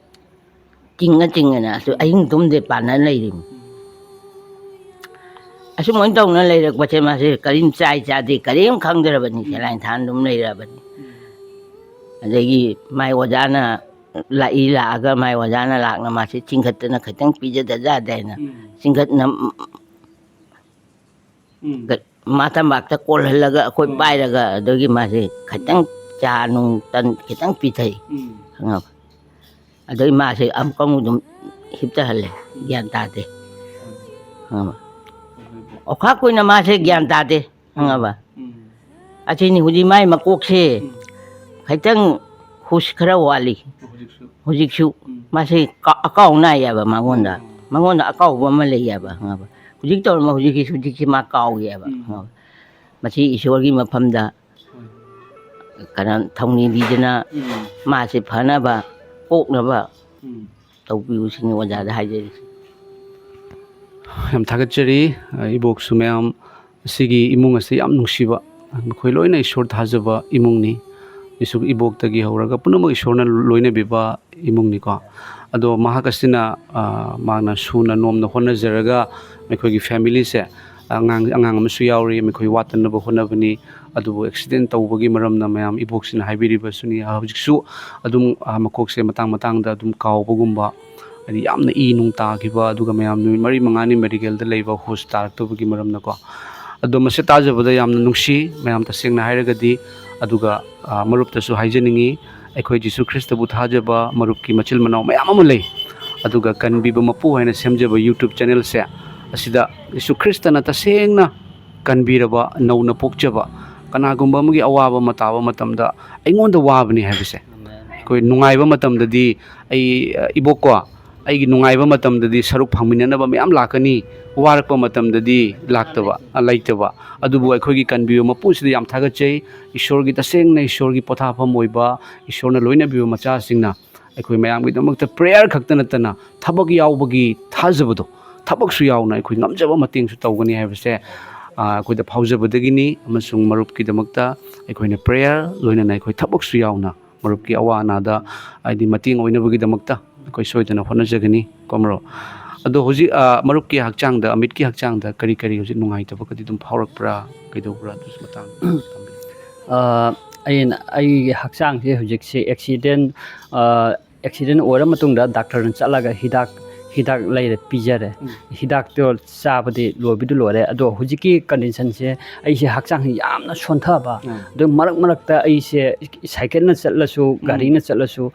ꯆꯤꯡꯉ ꯆꯤꯡꯉꯅ ꯑꯗꯨ ꯑꯍꯤꯡ ꯇꯨꯝꯗꯦ ꯄꯥꯟꯅ ꯂꯩꯔꯤꯅꯤ꯫ ꯑꯁꯨꯃꯥꯏꯅ ꯇꯧꯅ ꯂꯩꯔꯛꯄꯁꯦ ꯃꯥꯁꯦ ꯀꯔꯤꯝ ꯆꯥꯏ ꯆꯥꯗꯦ, ꯀꯔꯤꯝ ꯈꯪꯗ꯭ꯔꯕꯅꯤ, ꯁꯦꯂꯥꯏꯟ ꯊꯥꯅ ꯑꯗꯨꯝ ꯂꯩꯔꯕꯅꯤ꯫ ꯑꯗꯒꯤ ꯃꯥꯏ ꯑꯣꯖꯥꯅ ꯂꯥꯛꯏ, ꯂꯥꯛꯑꯒ ꯃꯥꯏ ꯑꯣꯖꯥꯅ ꯂꯥꯛꯅ ꯃꯥꯁꯦ ꯆꯤꯡꯈꯠꯇꯅ ꯈꯤꯇꯪ ꯄꯤꯖꯗ ꯌꯥꯗꯦ ꯍꯥꯏꯅ ꯎꯝ꯫ ꯆꯤꯡꯈꯠꯅ ꯎꯝ꯫ ꯃꯥ ꯇꯝꯄꯥꯛꯇ ꯀꯣꯜꯍꯜꯂꯒ ꯑꯩꯈꯣꯏ ꯎꯝ꯫ ꯄꯥꯏꯔꯒ ꯑꯗꯨꯒꯤ ꯃꯥꯁꯦ ꯈꯤꯇꯪ ꯆꯥ ꯅꯨꯡ ꯇꯟ ꯈꯤꯇꯪ ꯄꯤꯊꯛꯏ꯫ ꯎꯝ꯫ ꯈꯪꯉꯕ? ꯑꯗꯩ ꯃꯥꯁꯦ ꯑꯃꯨꯛꯀ ꯑꯃꯨꯛ ꯑꯗꯨꯝ ꯍꯤꯞꯇꯍꯜꯂꯦ, ꯒ꯭ꯌꯥꯟ ꯇꯥꯗꯦ꯫ ꯈꯪꯉꯕ? ꯑꯣꯈꯥꯛ ꯀꯨꯏꯅ ꯃꯥꯁꯦ ꯒ꯭ꯌꯥꯟ ꯇꯥꯗꯦ, ꯈꯪꯉꯕ? ꯎꯝ꯫ ꯑꯁꯤꯅꯤ ꯍꯧꯖꯤꯛ ꯃꯥꯏ ꯃꯀꯣꯛꯁꯦ ꯎꯝ꯫ ꯈꯤꯇꯪ ꯍꯨꯁ ꯈꯔ ꯋꯥꯠꯂꯤ꯫ ꯍꯧꯖꯤꯛꯁꯨ꯫ ꯍꯧꯖꯤꯛꯁꯨ ꯎꯝ꯫ ꯃꯥꯁꯦ ꯀ-, ꯑꯀꯥꯎ ꯅꯥꯏꯌꯦꯕ ꯃꯉꯣꯟꯗ꯫ ꯎꯝ꯫ ꯃꯉꯣꯟꯗ ꯑꯀꯥꯎꯕ ꯑꯃ ꯂꯩꯌꯦꯕ, ꯈꯪꯉꯕ? ꯍꯧꯖꯤꯛ ꯇꯧꯔꯝꯕ ꯍꯧꯖꯤꯛꯀꯤ, ꯍꯧꯖꯤꯛꯁꯤ ꯃꯥ ꯀꯥꯎꯒꯦꯕ, ꯎꯝ꯫ ꯈꯪꯉꯕ? ꯃꯁꯤ ꯏꯁꯣꯔꯒꯤ ꯃꯐꯝꯗ ꯍꯣꯏ꯫ ꯀꯩꯅꯣ ꯊꯧꯅꯤꯕꯤꯗꯨꯅ ꯎꯝ꯫ ꯃꯥꯁꯦ ꯐꯅꯕ, ꯀꯣꯛꯅꯕ ꯎꯝ꯫ ꯇꯧꯕꯤꯌꯨ ꯁꯤꯅꯤ ꯑꯣꯖꯥꯗ ꯍꯥꯏꯖꯔꯤꯁꯦ꯫ ꯌꯥꯝ ꯊꯥꯒꯠꯆꯔꯤ꯫ ꯑ, ꯏꯕꯣꯛꯁꯨ ꯃꯌꯥꯝ ꯑꯁꯤꯒꯤ ꯏꯃꯨꯡ ꯑꯁꯤ ꯌꯥꯝ ꯅꯨꯡꯁꯤꯕ, ꯃꯈꯣꯏ ꯂꯣꯏꯅ ꯏꯁꯣꯔ ꯊꯥꯖꯕ ꯏꯃꯨꯡꯅꯤ꯫ ꯏꯁꯨ-, ꯏꯕꯣꯛꯇꯒꯤ ꯍꯧꯔꯒ ꯄꯨꯝꯅꯃꯛ ꯏꯁꯣꯔꯅ ꯂꯣꯏꯅꯕꯤꯕ ꯏꯃꯨꯡꯅꯤꯀꯣ꯫ ꯑꯗꯣ ꯃꯍꯥꯛ ꯑꯁꯤꯅ, ꯑ, ꯃꯍꯥꯛꯅ ꯁꯨꯅ ꯅꯣꯝꯅ ꯍꯣꯠꯅꯖꯔꯒ ꯃꯈꯣꯏꯒꯤ ꯐꯦꯃꯤꯂꯤꯁꯦ, ꯑꯉꯥꯡ, ꯑꯉꯥꯡ ꯑꯃꯁꯨ ꯌꯥꯎꯔꯤ, ꯃꯈꯣꯏ ꯋꯥꯠꯇꯅꯕ ꯍꯣꯠꯅꯕꯅꯤ꯫ ꯑꯗꯨꯕꯨ ꯑꯦꯛꯁꯤꯗꯦꯟ ꯇꯧꯕꯒꯤ ꯃꯔꯝꯅ ꯃꯌꯥꯝ ꯏꯕꯣꯛꯁꯤꯅ ꯍꯥꯏꯕꯤꯔꯤꯕꯁꯨꯅꯤ꯫ ꯍꯧꯖꯤꯛꯁꯨ ꯑꯗꯨꯝ, ꯑ, ꯃꯀꯣꯛꯁꯦ ꯃꯇꯥꯡ ꯃꯇꯥꯡꯗ ꯑꯗꯨꯝ ꯀꯥꯎꯕꯒꯨꯝꯕ, ꯍꯥꯏꯗꯤ ꯌꯥꯝꯅ ꯏ ꯅꯨꯡ ꯇꯥꯈꯤꯕ, ꯑꯗꯨꯒ ꯃꯌꯥꯝ ꯅꯨꯃꯤꯠ ꯃꯔꯤ ꯃꯉꯥꯅꯤ ꯃꯦꯗꯤꯀꯦꯜꯗ ꯂꯩꯕ ꯍꯨꯁ ꯇꯥꯔꯛꯇꯕꯒꯤ ꯃꯔꯝꯅꯀꯣ꯫ ꯑꯗꯣ ꯃꯁꯤ ꯇꯥꯖꯕꯗ ꯌꯥꯝꯅ ꯅꯨꯡꯁꯤ, ꯃꯌꯥꯝ, ꯇꯁꯦꯡꯅ ꯍꯥꯏꯔꯒꯗꯤ꯫ ꯑꯗꯨꯒ, ꯑ, ꯃꯔꯨꯞꯇꯁꯨ ꯍꯥꯏꯖꯅꯤꯡꯉꯤ, ꯑꯩꯈꯣꯏ ꯖꯤꯁꯨ ꯈ꯭ꯔꯤꯁꯇꯕꯨ ꯊꯥꯖꯕ ꯃꯔꯨꯞꯀꯤ ꯃꯆꯤꯜ ꯃꯅꯥꯎ ꯃꯌꯥꯝ ꯑꯃ ꯂꯩ꯫ ꯑꯗꯨꯒ ꯀꯟꯕꯤꯕ ꯃꯄꯨ ꯍꯥꯏꯅ ꯁꯦꯝꯖꯕ YouTube channelꯁꯦ, ꯑꯁꯤꯗ ꯖꯤꯁꯨ ꯈ꯭ꯔꯤꯁꯇꯅ ꯇꯁꯦꯡꯅ ꯀꯟꯕꯤꯔꯕ, ꯅꯧꯅ ꯄꯣꯛꯆꯕ, ꯀꯅꯥꯒꯨꯝꯕ ꯑꯃꯒꯤ ꯑꯋꯥꯕ ꯑꯃ ꯇꯥꯕ ꯃꯇꯝꯗ ꯑꯩꯉꯣꯟꯗ ꯋꯥꯕꯅꯤ ꯍꯥꯏꯕꯁꯦ, ꯑꯩꯈꯣꯏ ꯅꯨꯡꯉꯥꯏꯕ ꯃꯇꯝꯗꯗꯤ ꯑꯩ, ꯑ, ꯏꯕꯣꯛꯀꯣ, ꯑꯩꯒꯤ ꯅꯨꯡꯉꯥꯏꯕ ꯃꯇꯝꯗꯗꯤ ꯁꯔꯨꯛ ꯐꯪꯃꯤꯟꯅꯅꯕ ꯃꯌꯥꯝ ꯂꯥꯛꯀꯅꯤ, ꯋꯥꯔꯛꯄ ꯃꯇꯝꯗꯗꯤ ꯂꯥꯛꯇꯕ, ꯑ, ꯂꯩꯇꯕ꯫ ꯑꯗꯨꯕꯨ ꯑꯩꯈꯣꯏꯒꯤ ꯀꯟꯕꯤꯕ ꯃꯄꯨꯁꯤꯗ ꯌꯥꯝ ꯊꯥꯒꯠꯆꯩ꯫ ꯏꯁꯣꯔꯒꯤ, ꯇꯁꯦꯡꯅ ꯏꯁꯣꯔꯒꯤ ꯄꯣꯊꯥꯐꯝ ꯑꯣꯏꯕ, ꯏꯁꯣꯔꯅ ꯂꯣꯏꯅꯕꯤꯕ ꯃꯆꯥꯁꯤꯡꯅ ꯑꯩꯈꯣꯏ ꯃꯌꯥꯝꯒꯤꯗꯃꯛꯇ prayer ꯈꯛꯇ ꯅꯠꯇꯅ ꯊꯕꯛ ꯌꯥꯎꯕꯒꯤ ꯊꯥꯖꯕꯗꯣ, ꯊꯕꯛꯁꯨ ꯌꯥꯎꯅ ꯑꯩꯈꯣꯏ ꯉꯝꯖꯕ ꯃꯇꯦꯡꯁꯨ ꯇꯧꯒꯅꯤ ꯍꯥꯏꯕꯁꯦ, ꯑ, ꯑꯩꯈꯣꯏꯗ ꯐꯥꯎꯖꯕꯗꯒꯤꯅꯤ꯫ ꯑꯃꯁꯨꯡ ꯃꯔꯨꯞꯀꯤꯗꯃꯛꯇ ꯑꯩꯈꯣꯏꯅ prayer ꯂꯣꯏꯅꯅ ꯑꯩꯈꯣꯏ ꯊꯕꯛꯁꯨ ꯌꯥꯎꯅ ꯃꯔꯨꯞꯀꯤ ꯑꯋꯥ ꯑꯅꯥꯗ, ꯍꯥꯏꯗꯤ, ꯃꯇꯦꯡ ꯑꯣꯏꯅꯕꯒꯤꯗꯃꯛꯇ ꯑꯩꯈꯣꯏ ꯁꯣꯏꯗꯅ ꯍꯣꯠꯅꯖꯒꯅꯤ ꯀꯣ ꯃꯔꯨꯞ꯫ ꯑꯗꯣ ꯍꯧꯖꯤꯛ, ꯑ, ꯃꯔꯨꯞꯀꯤ ꯍꯛꯆꯥꯡꯗ, ꯑꯃꯤꯠꯀꯤ ꯍꯛꯆꯥꯡꯗ ꯀꯔꯤ ꯀꯔꯤ ꯍꯧꯖꯤꯛ ꯅꯨꯡꯉꯥꯏꯇꯕꯒꯗꯤ ꯑꯗꯨꯝ ꯐꯥꯎꯔꯛꯄ꯭ꯔꯥ, ꯀꯩꯗꯧꯕ꯭ꯔꯥ, ꯑꯗꯨꯁꯨ ꯃꯇꯥꯡ ꯊꯝꯕꯤꯌꯨ꯫ ꯑ, ꯑꯩꯅ, ꯑꯩꯒꯤ ꯍꯛꯆꯥꯡꯁꯦ ꯍꯧꯖꯤꯛꯁꯦ accident, ꯑ, accident ꯑꯣꯏꯔ ꯃꯇꯨꯡꯗ ꯗꯥꯛꯇꯔꯅ ꯆꯠꯂꯒ ꯍꯤꯗꯥꯛ, ꯍꯤꯗꯥꯛ ꯂꯩꯔ ꯄꯤꯖꯔꯦ꯫ ꯎꯝ꯫ ꯍꯤꯗꯥꯛꯇꯣ ꯆꯥꯕꯗꯤ ꯂꯣꯏꯕꯨꯗꯤ ꯂꯣꯏꯔꯦ, ꯑꯗꯣ ꯍꯧꯖꯤꯛꯀꯤ conditionꯁꯦ ꯑꯩꯁꯦ ꯍꯛꯆꯥꯡꯁꯦ ꯌꯥꯝꯅ ꯁꯣꯟꯊꯕ꯫ ꯎꯝ꯫ ꯑꯗꯨ ꯃꯔꯛ ꯃꯔꯛꯇ ꯑꯩꯁꯦ ꯁꯥꯏꯀꯜꯅ ꯆꯠꯂꯁꯨ, ꯎꯝ꯫ ꯒꯥꯔꯤꯅ ꯆꯠꯂꯁꯨ,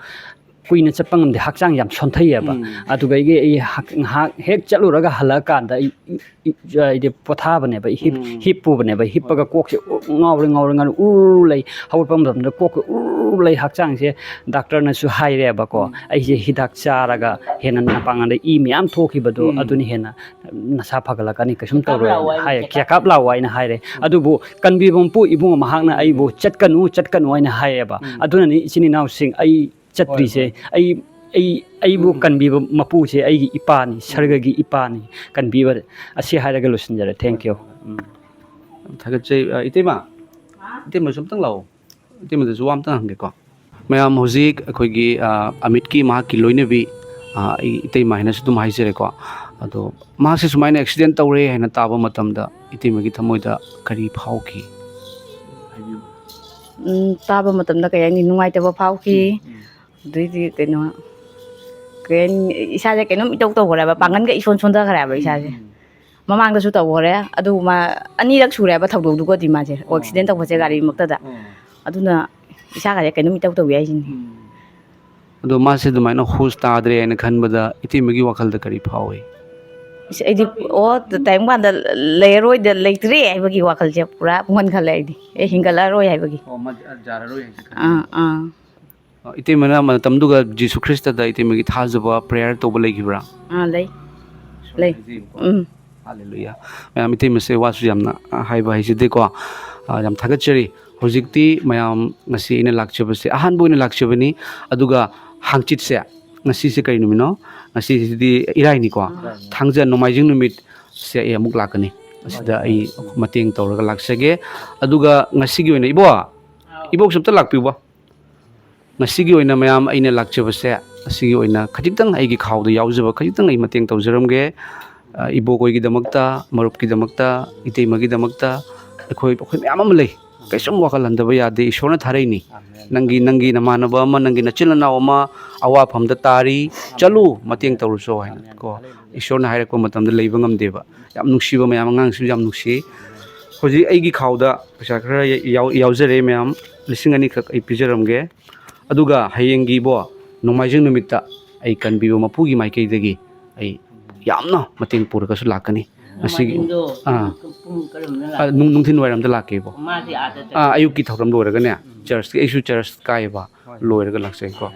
ꯀꯨꯏꯅ ꯆꯠꯄ ꯉꯝꯗꯦ, ꯍꯛꯆꯥꯡ ꯌꯥꯝ ꯁꯣꯟꯊꯩꯌꯦꯕ꯫ ꯎꯝ꯫ ꯑꯗꯨꯗꯒꯤ ꯑꯩ ꯍꯛ-, ꯉꯥꯏꯍꯥꯛ ꯍꯦꯛ ꯆꯠꯂꯨꯔꯒ ꯍꯜꯂꯛꯑꯀꯥꯟꯗ ꯑꯩ, ꯏ-, ꯏ-, ꯍꯥꯏꯗꯤ ꯄꯣꯊꯥꯕꯅꯦꯕ, ꯑꯩ ꯍꯤꯞ-, ꯎꯝ꯫ ꯍꯤꯞꯄꯨꯕꯅꯦꯕ꯫ ꯍꯤꯞꯄꯒ ꯍꯣꯏ꯫ ꯀꯣꯛꯁꯦ ꯎ-, ꯉꯥꯎꯔꯦ, ꯉꯥꯎꯔꯦ, ꯉꯥꯎꯔꯦ, ꯎꯔꯨ ꯂꯩ꯫ ꯍꯧꯒꯠꯄ ꯃꯇꯝꯗ ꯀꯣꯛꯁꯦ ꯎꯔꯨ ꯂꯩ, ꯍꯛꯆꯥꯡꯁꯦ꯫ ꯗꯥꯛꯇꯔꯅꯁꯨ ꯍꯥꯏꯔꯦꯕꯀꯣ, ꯎꯝ꯫ ꯑꯩꯁꯦ ꯍꯤꯗꯥꯛ ꯆꯥꯔꯒ ꯍꯦꯟꯅ ꯅꯄꯥꯡꯒꯜꯗ ꯏ ꯃꯌꯥꯝ ꯊꯣꯛꯈꯤꯕꯗꯣ, ꯎꯝ꯫ ꯑꯗꯨꯅ ꯍꯦꯟꯅ ꯅꯁꯥ ꯐꯒꯠꯂꯛꯀꯅꯤ, ꯀꯩꯁꯨꯝ ꯇꯧꯔꯣꯏꯅ ꯍꯥꯏꯌꯦ꯫ Check up ꯂꯥꯛꯑꯣ ꯍꯥꯏꯅ ꯍꯥꯏꯔꯦ꯫ ꯎꯝ꯫ ꯑꯗꯨꯕꯨ ꯀꯟꯕꯤꯕ ꯃꯄꯨ ꯏꯕꯨꯡ ꯃꯍꯥꯛꯅ ꯎꯝ꯫ ꯑꯩꯕꯨ "ꯆꯠꯀꯅꯨ, ꯆꯠꯀꯅꯨ" ꯍꯥꯏꯅ ꯍꯥꯏꯌꯦꯕ꯫ ꯎꯝ꯫ ꯑꯗꯨꯅꯅꯤ ꯏꯆꯤꯟ ꯏꯅꯥꯎꯁꯤꯡ, ꯑꯩ ꯆꯠꯇ꯭ꯔꯤꯁꯦ꯫ ꯍꯣꯏ, ꯍꯣꯏ꯫ ꯑꯩ, ꯑꯩ, ꯑꯩꯕꯨ ꯎꯝ꯫ ꯀꯟꯕꯤꯕ ꯃꯄꯨꯁꯦ ꯑꯩꯒꯤ ꯏꯄꯥꯅꯤ, ꯎꯝ꯫ ꯁꯔꯒꯒꯤ ꯏꯄꯥꯅꯤ꯫ ꯀꯟꯕꯤꯕ ꯑꯁꯤ ꯍꯥꯏꯔꯒ ꯂꯣꯏꯁꯤꯟꯖꯔꯦ꯫ Thank you꯫ ꯎꯝ꯫ ꯌꯥꯝ ꯊꯥꯒꯠꯆꯩ꯫ ꯑ, ꯏꯇꯩꯃ, ꯏꯇꯩꯃꯁꯨ ꯑꯝꯇꯪ ꯂꯥꯛꯑꯣ꯫ ꯏꯇꯩꯃꯗꯁꯨ ꯋꯥ ꯑꯝꯇꯪ ꯍꯪꯒꯦꯀꯣ꯫ ꯃꯌꯥꯝ, ꯍꯧꯖꯤꯛ ꯑꯩꯈꯣꯏꯒꯤ, ꯑ, ꯑꯃꯤꯠꯀꯤ ꯃꯍꯥꯛꯀꯤ ꯂꯣꯏꯅꯕꯤ, ꯑ, ꯑꯩ ꯏꯇꯩꯃ ꯍꯥꯏꯅꯁꯨ ꯑꯗꯨꯝ ꯍꯥꯏꯖꯔꯦꯀꯣ꯫ ꯑꯗꯣ ꯃꯍꯥꯛꯁꯦ ꯁꯨꯃꯥꯏꯅ accident ꯇꯧꯔꯦ ꯍꯥꯏꯅ ꯇꯥꯕ ꯃꯇꯝꯗ ꯏꯇꯩꯃꯒꯤ ꯊꯃꯣꯏꯗ ꯀꯔꯤ ꯐꯥꯎꯈꯤ? ꯎꯝ, ꯇꯥꯕ ꯃꯇꯝꯗ ꯀꯩ ꯍꯥꯏꯅꯤ, ꯅꯨꯡꯉꯥꯏꯇꯕ ꯐꯥꯎꯈꯤ꯫ ꯎꯝ, ꯎꯝ꯫ ꯑꯗꯩꯗꯤ ꯀꯩꯅꯣ, ꯀꯩ ꯍꯥꯏꯅꯤ, ꯏꯁꯥꯁꯦ ꯀꯩꯅꯣꯝ ꯏꯇꯧ ꯇꯧꯈ꯭ꯔꯦꯕ, ꯎꯝ꯫ ꯄꯥꯡꯒꯜꯒ ꯏꯁꯣꯟ ꯁꯣꯟꯊꯈ꯭ꯔꯦꯕ ꯎꯝ, ꯏꯁꯥꯁꯦ꯫ ꯎꯝ꯫ ꯃꯃꯥꯡꯗꯁꯨ ꯇꯧꯈꯔꯦ꯫ ꯑꯗꯨ ꯃꯥ ꯑꯅꯤꯔꯛ ꯁꯨꯔꯦꯕ ꯊꯧꯗꯣꯛꯇꯨꯒꯗꯤ ꯃꯥꯁꯦ ꯑꯣ꯫ ꯑꯦꯛꯁꯤꯗꯦꯟ ꯇꯧꯕꯁꯦ ꯒꯥꯔꯤꯃꯛꯇꯗ꯫ ꯑꯣ꯫ ꯑꯗꯨꯅ ꯏꯁꯥꯒꯁꯦ ꯀꯩꯅꯣꯝ ꯏꯇꯧ ꯇꯧꯏ ꯍꯥꯏꯁꯤꯅꯤ꯫ ꯎꯝ꯫ ꯑꯗꯣ ꯃꯥꯁꯦ ꯑꯗꯨꯃꯥꯏꯅ ꯍꯣꯁ ꯇꯥꯗ꯭ꯔꯦ ꯍꯥꯏꯅ ꯈꯟꯕꯗ ꯏꯇꯩꯃꯒꯤ ꯋꯥꯈꯜꯗ ꯀꯔꯤ ꯐꯥꯎꯏ? ꯏꯁ, ꯑꯩꯗꯤ, ꯑꯣ, ꯇꯥꯏꯕꯪꯄꯥꯟꯗ ꯂꯩꯔꯔꯣꯏꯗ, ꯂꯩꯇ꯭ꯔꯦ ꯍꯥꯏꯕꯒꯤ ꯋꯥꯈꯜꯁꯦ ꯄꯨꯔꯥ ꯄꯨꯡꯍꯟ ꯈꯜꯂꯦ ꯑꯩꯗꯤ꯫ ꯑꯦ, ꯍꯤꯡꯒꯠꯂꯛꯑꯔꯣꯏ ꯍꯥꯏꯕꯒꯤ꯫ ꯑꯣ, ꯃꯥ ꯌꯥꯔꯔꯣꯏ ꯍꯥꯏꯅ ꯈꯟꯕ꯫ ꯑꯥ, ꯑꯥ꯫ ꯑ, ꯏꯇꯩꯃꯅ ꯃꯇꯝꯗꯨꯒ ꯖꯤꯁꯨ ꯈ꯭ꯔꯤꯁꯇꯗ ꯏꯇꯩꯃꯒꯤ ꯊꯥꯖꯕ, ꯄ꯭ꯔꯦꯌꯔ ꯇꯧꯕ ꯂꯩꯈꯤꯕ꯭ꯔꯥ? ꯑꯥ, ꯂꯩ꯫ ꯂꯩ꯫ ꯍꯥꯏꯖꯩꯕꯀꯣ꯫ ꯎꯝ꯫ ꯍꯥꯂꯦꯂꯨꯌꯥ꯫ ꯃꯌꯥꯝ, ꯏꯇꯩꯃꯁꯦ ꯋꯥꯁꯨ ꯌꯥꯝꯅ ꯍꯥꯏꯕ ꯍꯩꯖꯗꯦꯀꯣ꯫ ꯑ, ꯌꯥꯝ ꯊꯥꯒꯠꯆꯔꯤ꯫ ꯍꯧꯖꯤꯛꯇꯤ ꯃꯌꯥꯝ, ꯉꯁꯤ ꯑꯩꯅ ꯂꯥꯛꯆꯕꯁꯦ ꯑꯍꯥꯟꯕ ꯑꯣꯏꯅ ꯂꯥꯛꯆꯕꯅꯤ꯫ ꯑꯗꯨꯒ ꯍꯥꯡꯆꯤꯠꯁꯦ, ꯉꯁꯤꯁꯦ ꯀꯔꯤ ꯅꯨꯃꯤꯠꯅꯣ? ꯉꯁꯤꯁꯤꯗꯤ ꯏꯔꯥꯏꯅꯤꯀꯣ꯫ ꯏꯔꯥꯏꯅꯤ꯫ ꯊꯥꯡꯖ ꯅꯣꯡꯃꯥꯏꯖꯤꯡ ꯅꯨꯃꯤꯠꯁꯦ ꯑꯩ ꯑꯃꯨꯛ ꯂꯥꯛꯀꯅꯤ꯫ ꯑꯁꯤꯗ ꯑꯩ ꯃꯇꯦꯡ ꯇꯧꯔꯒ ꯂꯥꯛꯆꯒꯦ꯫ ꯑꯗꯨꯒ ꯉꯁꯤꯒꯤ ꯑꯣꯏꯅ ꯏꯕꯣ, ꯏꯕꯣꯛꯁꯨ ꯑꯝꯇ ꯂꯥꯛꯄꯤꯌꯨꯕ꯫ ꯉꯁꯤꯒꯤ ꯑꯣꯏꯅ ꯃꯌꯥꯝ ꯑꯩꯅ ꯂꯥꯛꯆꯕꯁꯦ, ꯑꯁꯤꯒꯤ ꯑꯣꯏꯅ ꯈꯖꯤꯛꯇꯪ ꯑꯩꯒꯤ ꯈꯥꯎꯗ ꯌꯥꯎꯖꯕ ꯈꯖꯤꯛꯇꯪ ꯑꯩ ꯃꯇꯦꯡ ꯇꯧꯖꯔꯝꯒꯦ꯫ ꯑ, ꯏꯕꯣꯛ ꯍꯣꯏꯒꯤꯗꯃꯛꯇ, ꯃꯔꯨꯞꯀꯤꯗꯃꯛꯇ, ꯏꯇꯩꯃꯒꯤꯗꯃꯛꯇ ꯑꯩꯈꯣꯏ, ꯑꯩꯈꯣꯏ ꯃꯌꯥꯝ ꯑꯃ ꯂꯩ꯫ ꯀꯩꯁꯨꯝ ꯋꯥꯈꯜ ꯍꯟꯊꯕ ꯌꯥꯗꯦ꯫ ꯏꯁꯣꯔꯅ ꯊꯥꯔꯛꯏꯅꯤ꯫ ꯅꯪꯒꯤ, ꯅꯪꯒꯤ ꯅꯃꯥꯟꯅꯕ ꯑꯃ, ꯅꯪꯒꯤ ꯅꯆꯤꯟ ꯅꯅꯥꯎ ꯑꯃ ꯑꯋꯥꯐꯝꯗ ꯇꯥꯔꯤ, ꯆꯠꯂꯨ, ꯃꯇꯦꯡ ꯇꯧꯔꯨꯆꯣ ꯍꯥꯏꯅ ꯀꯣ꯫ ꯏꯁꯣꯔꯅ ꯍꯥꯏꯔꯛꯄ ꯃꯇꯝꯗ ꯂꯩꯕ ꯉꯝꯗꯦꯕ꯫ ꯌꯥꯝ ꯅꯨꯡꯁꯤꯕ ꯃꯌꯥꯝ, ꯑꯉꯥꯡꯁꯤꯡꯁꯨ ꯌꯥꯝ ꯅꯨꯡꯁꯤ꯫ ꯍꯧꯖꯤꯛ ꯑꯩꯒꯤ ꯈꯥꯎꯗ ꯄꯩꯁꯥ ꯈꯔ ꯌꯥꯎ-, ꯌꯥꯎꯖꯔꯦ ꯃꯌꯥꯝ, ꯂꯤꯁꯤꯡ ꯑꯅꯤꯈꯛ ꯑꯩ ꯄꯤꯖꯔꯝꯒꯦ꯫ ꯑꯗꯨꯒ ꯍꯌꯦꯡꯒꯤꯕꯣ, ꯅꯣꯡꯃꯥꯏꯖꯤꯡ ꯅꯨꯃꯤꯠꯇ ꯑꯩ ꯀꯟꯕꯤꯕ ꯃꯄꯨꯒꯤ ꯃꯥꯏꯀꯩꯗꯒꯤ ꯑꯩ ꯌꯥꯝꯅ ꯃꯇꯦꯡ ꯄꯨꯔꯒꯁꯨ ꯂꯥꯛꯀꯅꯤ꯫ ꯉꯁꯤꯒꯤ, ꯅꯣꯡꯃꯥꯏꯖꯤꯡꯗꯣ ꯑꯥ꯫ ꯄꯨꯡ ꯀꯔꯝꯗ ꯑꯥ, ꯂꯥꯛꯀꯦ? ꯅꯨꯡ-, ꯅꯨꯡꯊꯤꯜ ꯋꯥꯏꯔꯝꯗ ꯂꯥꯛꯀꯦꯕꯣ꯫ ꯃꯥꯗꯤ ꯑꯥꯗ ꯑꯥ, ꯆꯠꯈ꯭ꯔꯦ꯫ ꯑꯌꯨꯛꯀꯤ ꯊꯧꯔꯝ ꯂꯣꯏꯔꯒꯅꯦ, ꯎꯝ꯫ ꯆꯔꯆꯀꯤ, ꯑꯩꯁꯨ ꯆꯔꯆ ꯀꯥꯏꯌꯦꯕ, ꯍꯣꯏ꯫ ꯂꯣꯏꯔꯒ ꯂꯥꯛꯆꯒꯦꯀꯣ꯫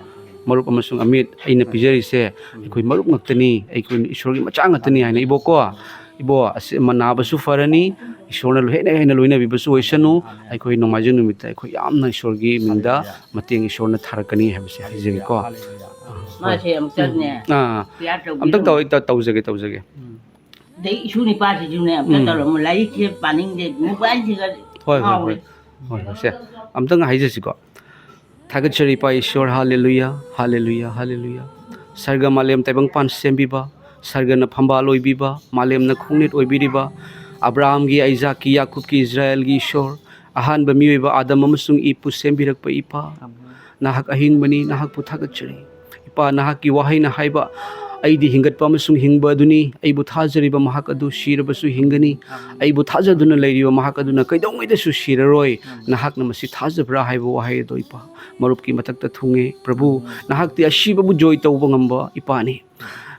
ꯃꯔꯨꯞ ꯑꯃꯁꯨꯡ ꯑꯃꯤꯠ ꯑꯩꯅ ꯄꯤꯖꯔꯤꯁꯦ, ꯎꯝ꯫ ꯑꯩꯈꯣꯏ ꯃꯔꯨꯞ ꯉꯥꯛꯇꯅꯤ, ꯑꯩꯈꯣꯏ ꯏꯁꯣꯔꯒꯤ ꯃꯆꯥ ꯉꯥꯛꯇꯅꯤ ꯍꯥꯏꯅ, ꯏꯕꯣꯛꯀꯣ꯫ ꯏꯕꯣ, ꯑꯁꯤ ꯃꯅꯥꯕꯁꯨ ꯐꯔꯅꯤ, ꯏꯁꯣꯔꯅ ꯍꯦꯟꯅ ꯍꯦꯟꯅ ꯂꯣꯏꯅꯕꯤꯕꯁꯨ ꯑꯣꯏꯁꯅꯨ꯫ ꯑꯩꯈꯣꯏ ꯅꯣꯡꯃꯥꯏꯖꯤꯡ ꯅꯨꯃꯤꯠꯇ ꯑꯩꯈꯣꯏ ꯌꯥꯝꯅ ꯏꯁꯣꯔꯒꯤ ꯃꯤꯡꯗ ꯍꯥꯂꯦꯂꯨꯌꯥ꯫ ꯃꯇꯦꯡ ꯏꯁꯣꯔꯅ ꯊꯥꯔꯛꯀꯅꯤ ꯍꯥꯏꯕꯁꯦ ꯍꯥꯏꯖꯒꯦꯀꯣ꯫ ꯍꯥꯂꯦꯂꯨꯌꯥ꯫ ꯃꯥꯁꯦ ꯑꯃꯨꯛꯇꯅꯦ ꯑꯥ꯫ ꯄꯤꯌꯥꯔ ꯇꯧꯕꯤꯔꯝꯃꯣ꯫ ꯑꯝꯇꯪ ꯇꯧ-, ꯇꯧ-, ꯇꯧꯖꯒꯦ, ꯇꯧꯖꯒꯦ꯫ ꯎꯝ꯫ ꯑꯗꯩ ꯏꯁꯨ ꯅꯤꯄꯥꯁꯤꯁꯨꯅꯦ ꯑꯝꯇ ꯎꯝ꯫ ꯇꯧꯔꯝꯃꯣ꯫ ꯂꯥꯏꯔꯤꯛꯁꯦ ꯄꯥꯅꯤꯡꯗꯦ, ꯃꯣꯕꯥꯏꯜꯁꯤꯒ ꯍꯣꯏ, ꯍꯣꯏ, ꯉꯥꯎꯔꯦ꯫ ꯍꯣꯏ꯫ ꯍꯣꯏ, ꯍꯣꯏ, ꯁꯦ꯫ ꯑꯝꯇꯪ ꯍꯥꯏꯖꯁꯤꯀꯣ꯫ ꯊꯥꯒꯠꯆꯔꯤ ꯏꯄꯥ ꯏꯁꯣꯔ, ꯍꯥꯂꯦꯂꯨꯌꯥ, ꯍꯥꯂꯦꯂꯨꯌꯥ, ꯍꯥꯂꯦꯂꯨꯌꯥ꯫ ꯁꯔꯒ ꯃꯥꯂꯦꯝ ꯇꯥꯏꯕꯪꯄꯥꯟ ꯁꯦꯝꯕꯤꯕ, ꯁꯔꯒꯅ ꯐꯝꯕꯥꯜ ꯑꯣꯏꯕꯤꯕ, ꯃꯥꯂꯦꯝꯅ ꯈꯣꯡꯅꯦꯠ ꯑꯣꯏꯕꯤꯔꯤꯕ, ꯑꯕ꯭ꯔꯥꯍꯥꯝꯒꯤ, ꯑꯥꯏꯖꯥꯛꯀꯤ, ꯌꯥꯀꯨꯕꯀꯤ, ꯏꯁꯔꯥꯌꯦꯜꯒꯤ ꯏꯁꯣꯔ, ꯑꯍꯥꯟꯕ ꯃꯤꯑꯣꯏꯕ ꯑꯥꯗꯝ ꯑꯃꯁꯨꯡ ꯏꯞꯄꯨ ꯁꯦꯝꯕꯤꯔꯛꯄ ꯏꯄꯥ, ꯅꯍꯥꯛ ꯑꯍꯤꯡꯕꯅꯤ, ꯅꯍꯥꯛꯄꯨ ꯊꯥꯒꯠꯆꯔꯤ꯫ ꯏꯄꯥ, ꯅꯍꯥꯛꯀꯤ ꯋꯥꯍꯩꯅ ꯍꯥꯏꯕ, "ꯑꯩꯗꯤ ꯍꯤꯡꯒꯠꯄ ꯑꯃꯁꯨꯡ ꯍꯤꯡꯕ ꯑꯗꯨꯅꯤ, ꯑꯩꯕꯨ ꯊꯥꯖꯔꯤꯕ ꯃꯍꯥꯛ ꯑꯗꯨ ꯁꯤꯔꯕꯁꯨ ꯍꯤꯡꯒꯅꯤ, ꯑꯩꯕꯨ ꯊꯥꯖꯗꯨꯅ ꯂꯩꯔꯤꯕ ꯃꯍꯥꯛ ꯑꯗꯨꯅ ꯀꯩꯗꯧꯉꯩꯗꯁꯨ ꯁꯤꯔꯔꯣꯏ꯫ ꯅꯍꯥꯛꯅ ꯃꯁꯤ ꯊꯥꯖꯕ꯭ꯔꯥ?" ꯍꯥꯏꯕ ꯋꯥꯍꯩ ꯑꯗꯣ ꯏꯄꯥ ꯃꯔꯨꯞꯀꯤ ꯃꯊꯛꯇ ꯊꯨꯡꯉꯦ꯫ ꯄ꯭ꯔꯚꯨ, ꯅꯍꯥꯛꯇꯤ ꯑꯁꯤꯕꯕꯨ ꯖꯣꯏ ꯇꯧꯕ ꯉꯝꯕ ꯏꯄꯥꯅꯤ꯫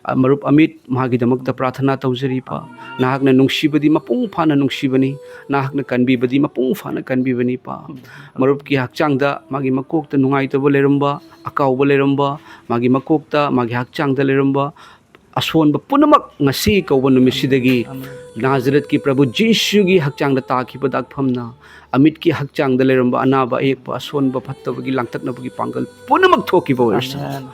ꯑ, ꯃꯔꯨꯞ ꯑꯃꯤꯠ, ꯃꯥꯒꯤꯗꯃꯛꯇ ꯄ꯭ꯔꯥꯊꯅꯥ ꯇꯧꯖꯔꯤ, ꯏꯄꯥ꯫ ꯅꯍꯥꯛꯅ ꯅꯨꯡꯁꯤꯕꯗꯤ ꯃꯄꯨꯡ ꯐꯥꯅ ꯅꯨꯡꯁꯤꯕꯅꯤ, ꯅꯍꯥꯛꯅ ꯀꯟꯕꯤꯕꯗꯤ ꯃꯄꯨꯡ ꯐꯥꯅ ꯀꯟꯕꯤꯕꯅꯤ, ꯏꯄꯥ꯫ ꯃꯔꯨꯞꯀꯤ ꯍꯛꯆꯥꯡꯗ, ꯃꯥꯒꯤ ꯃꯀꯣꯛꯇ ꯅꯨꯡꯉꯥꯏꯇꯕ ꯂꯩꯔꯝꯕ, ꯑꯀꯥꯎꯕ ꯂꯩꯔꯝꯕ, ꯃꯥꯒꯤ ꯃꯀꯣꯛꯇ, ꯃꯥꯒꯤ ꯍꯛꯆꯥꯡꯗ ꯂꯩꯔꯝꯕ ꯑꯁꯣꯟꯕ ꯄꯨꯝꯅꯃꯛ ꯉꯁꯤ ꯀꯧꯕ ꯅꯨꯃꯤꯠꯁꯤꯗꯒꯤ ꯅꯥꯖꯔꯦꯠꯀꯤ ꯄ꯭ꯔꯚꯨ ꯖꯤꯁꯨꯒꯤ ꯍꯛꯆꯥꯡꯗ ꯇꯥꯈꯤꯕ ꯗꯥꯛꯐꯝꯅ ꯑꯃꯤꯠꯀꯤ ꯍꯛꯆꯥꯡꯗ ꯂꯩꯔꯝꯕ ꯑꯅꯥꯕ ꯑꯌꯦꯛꯄ ꯑꯁꯣꯟꯕ ꯐꯠꯇꯕꯒꯤ ꯂꯥꯡꯇꯛꯅꯕꯒꯤ ꯄꯥꯡꯒꯜ ꯄꯨꯝꯅꯃꯛ ꯊꯣꯛꯈꯤꯕ ꯑꯣꯏꯔꯁꯅꯨ꯫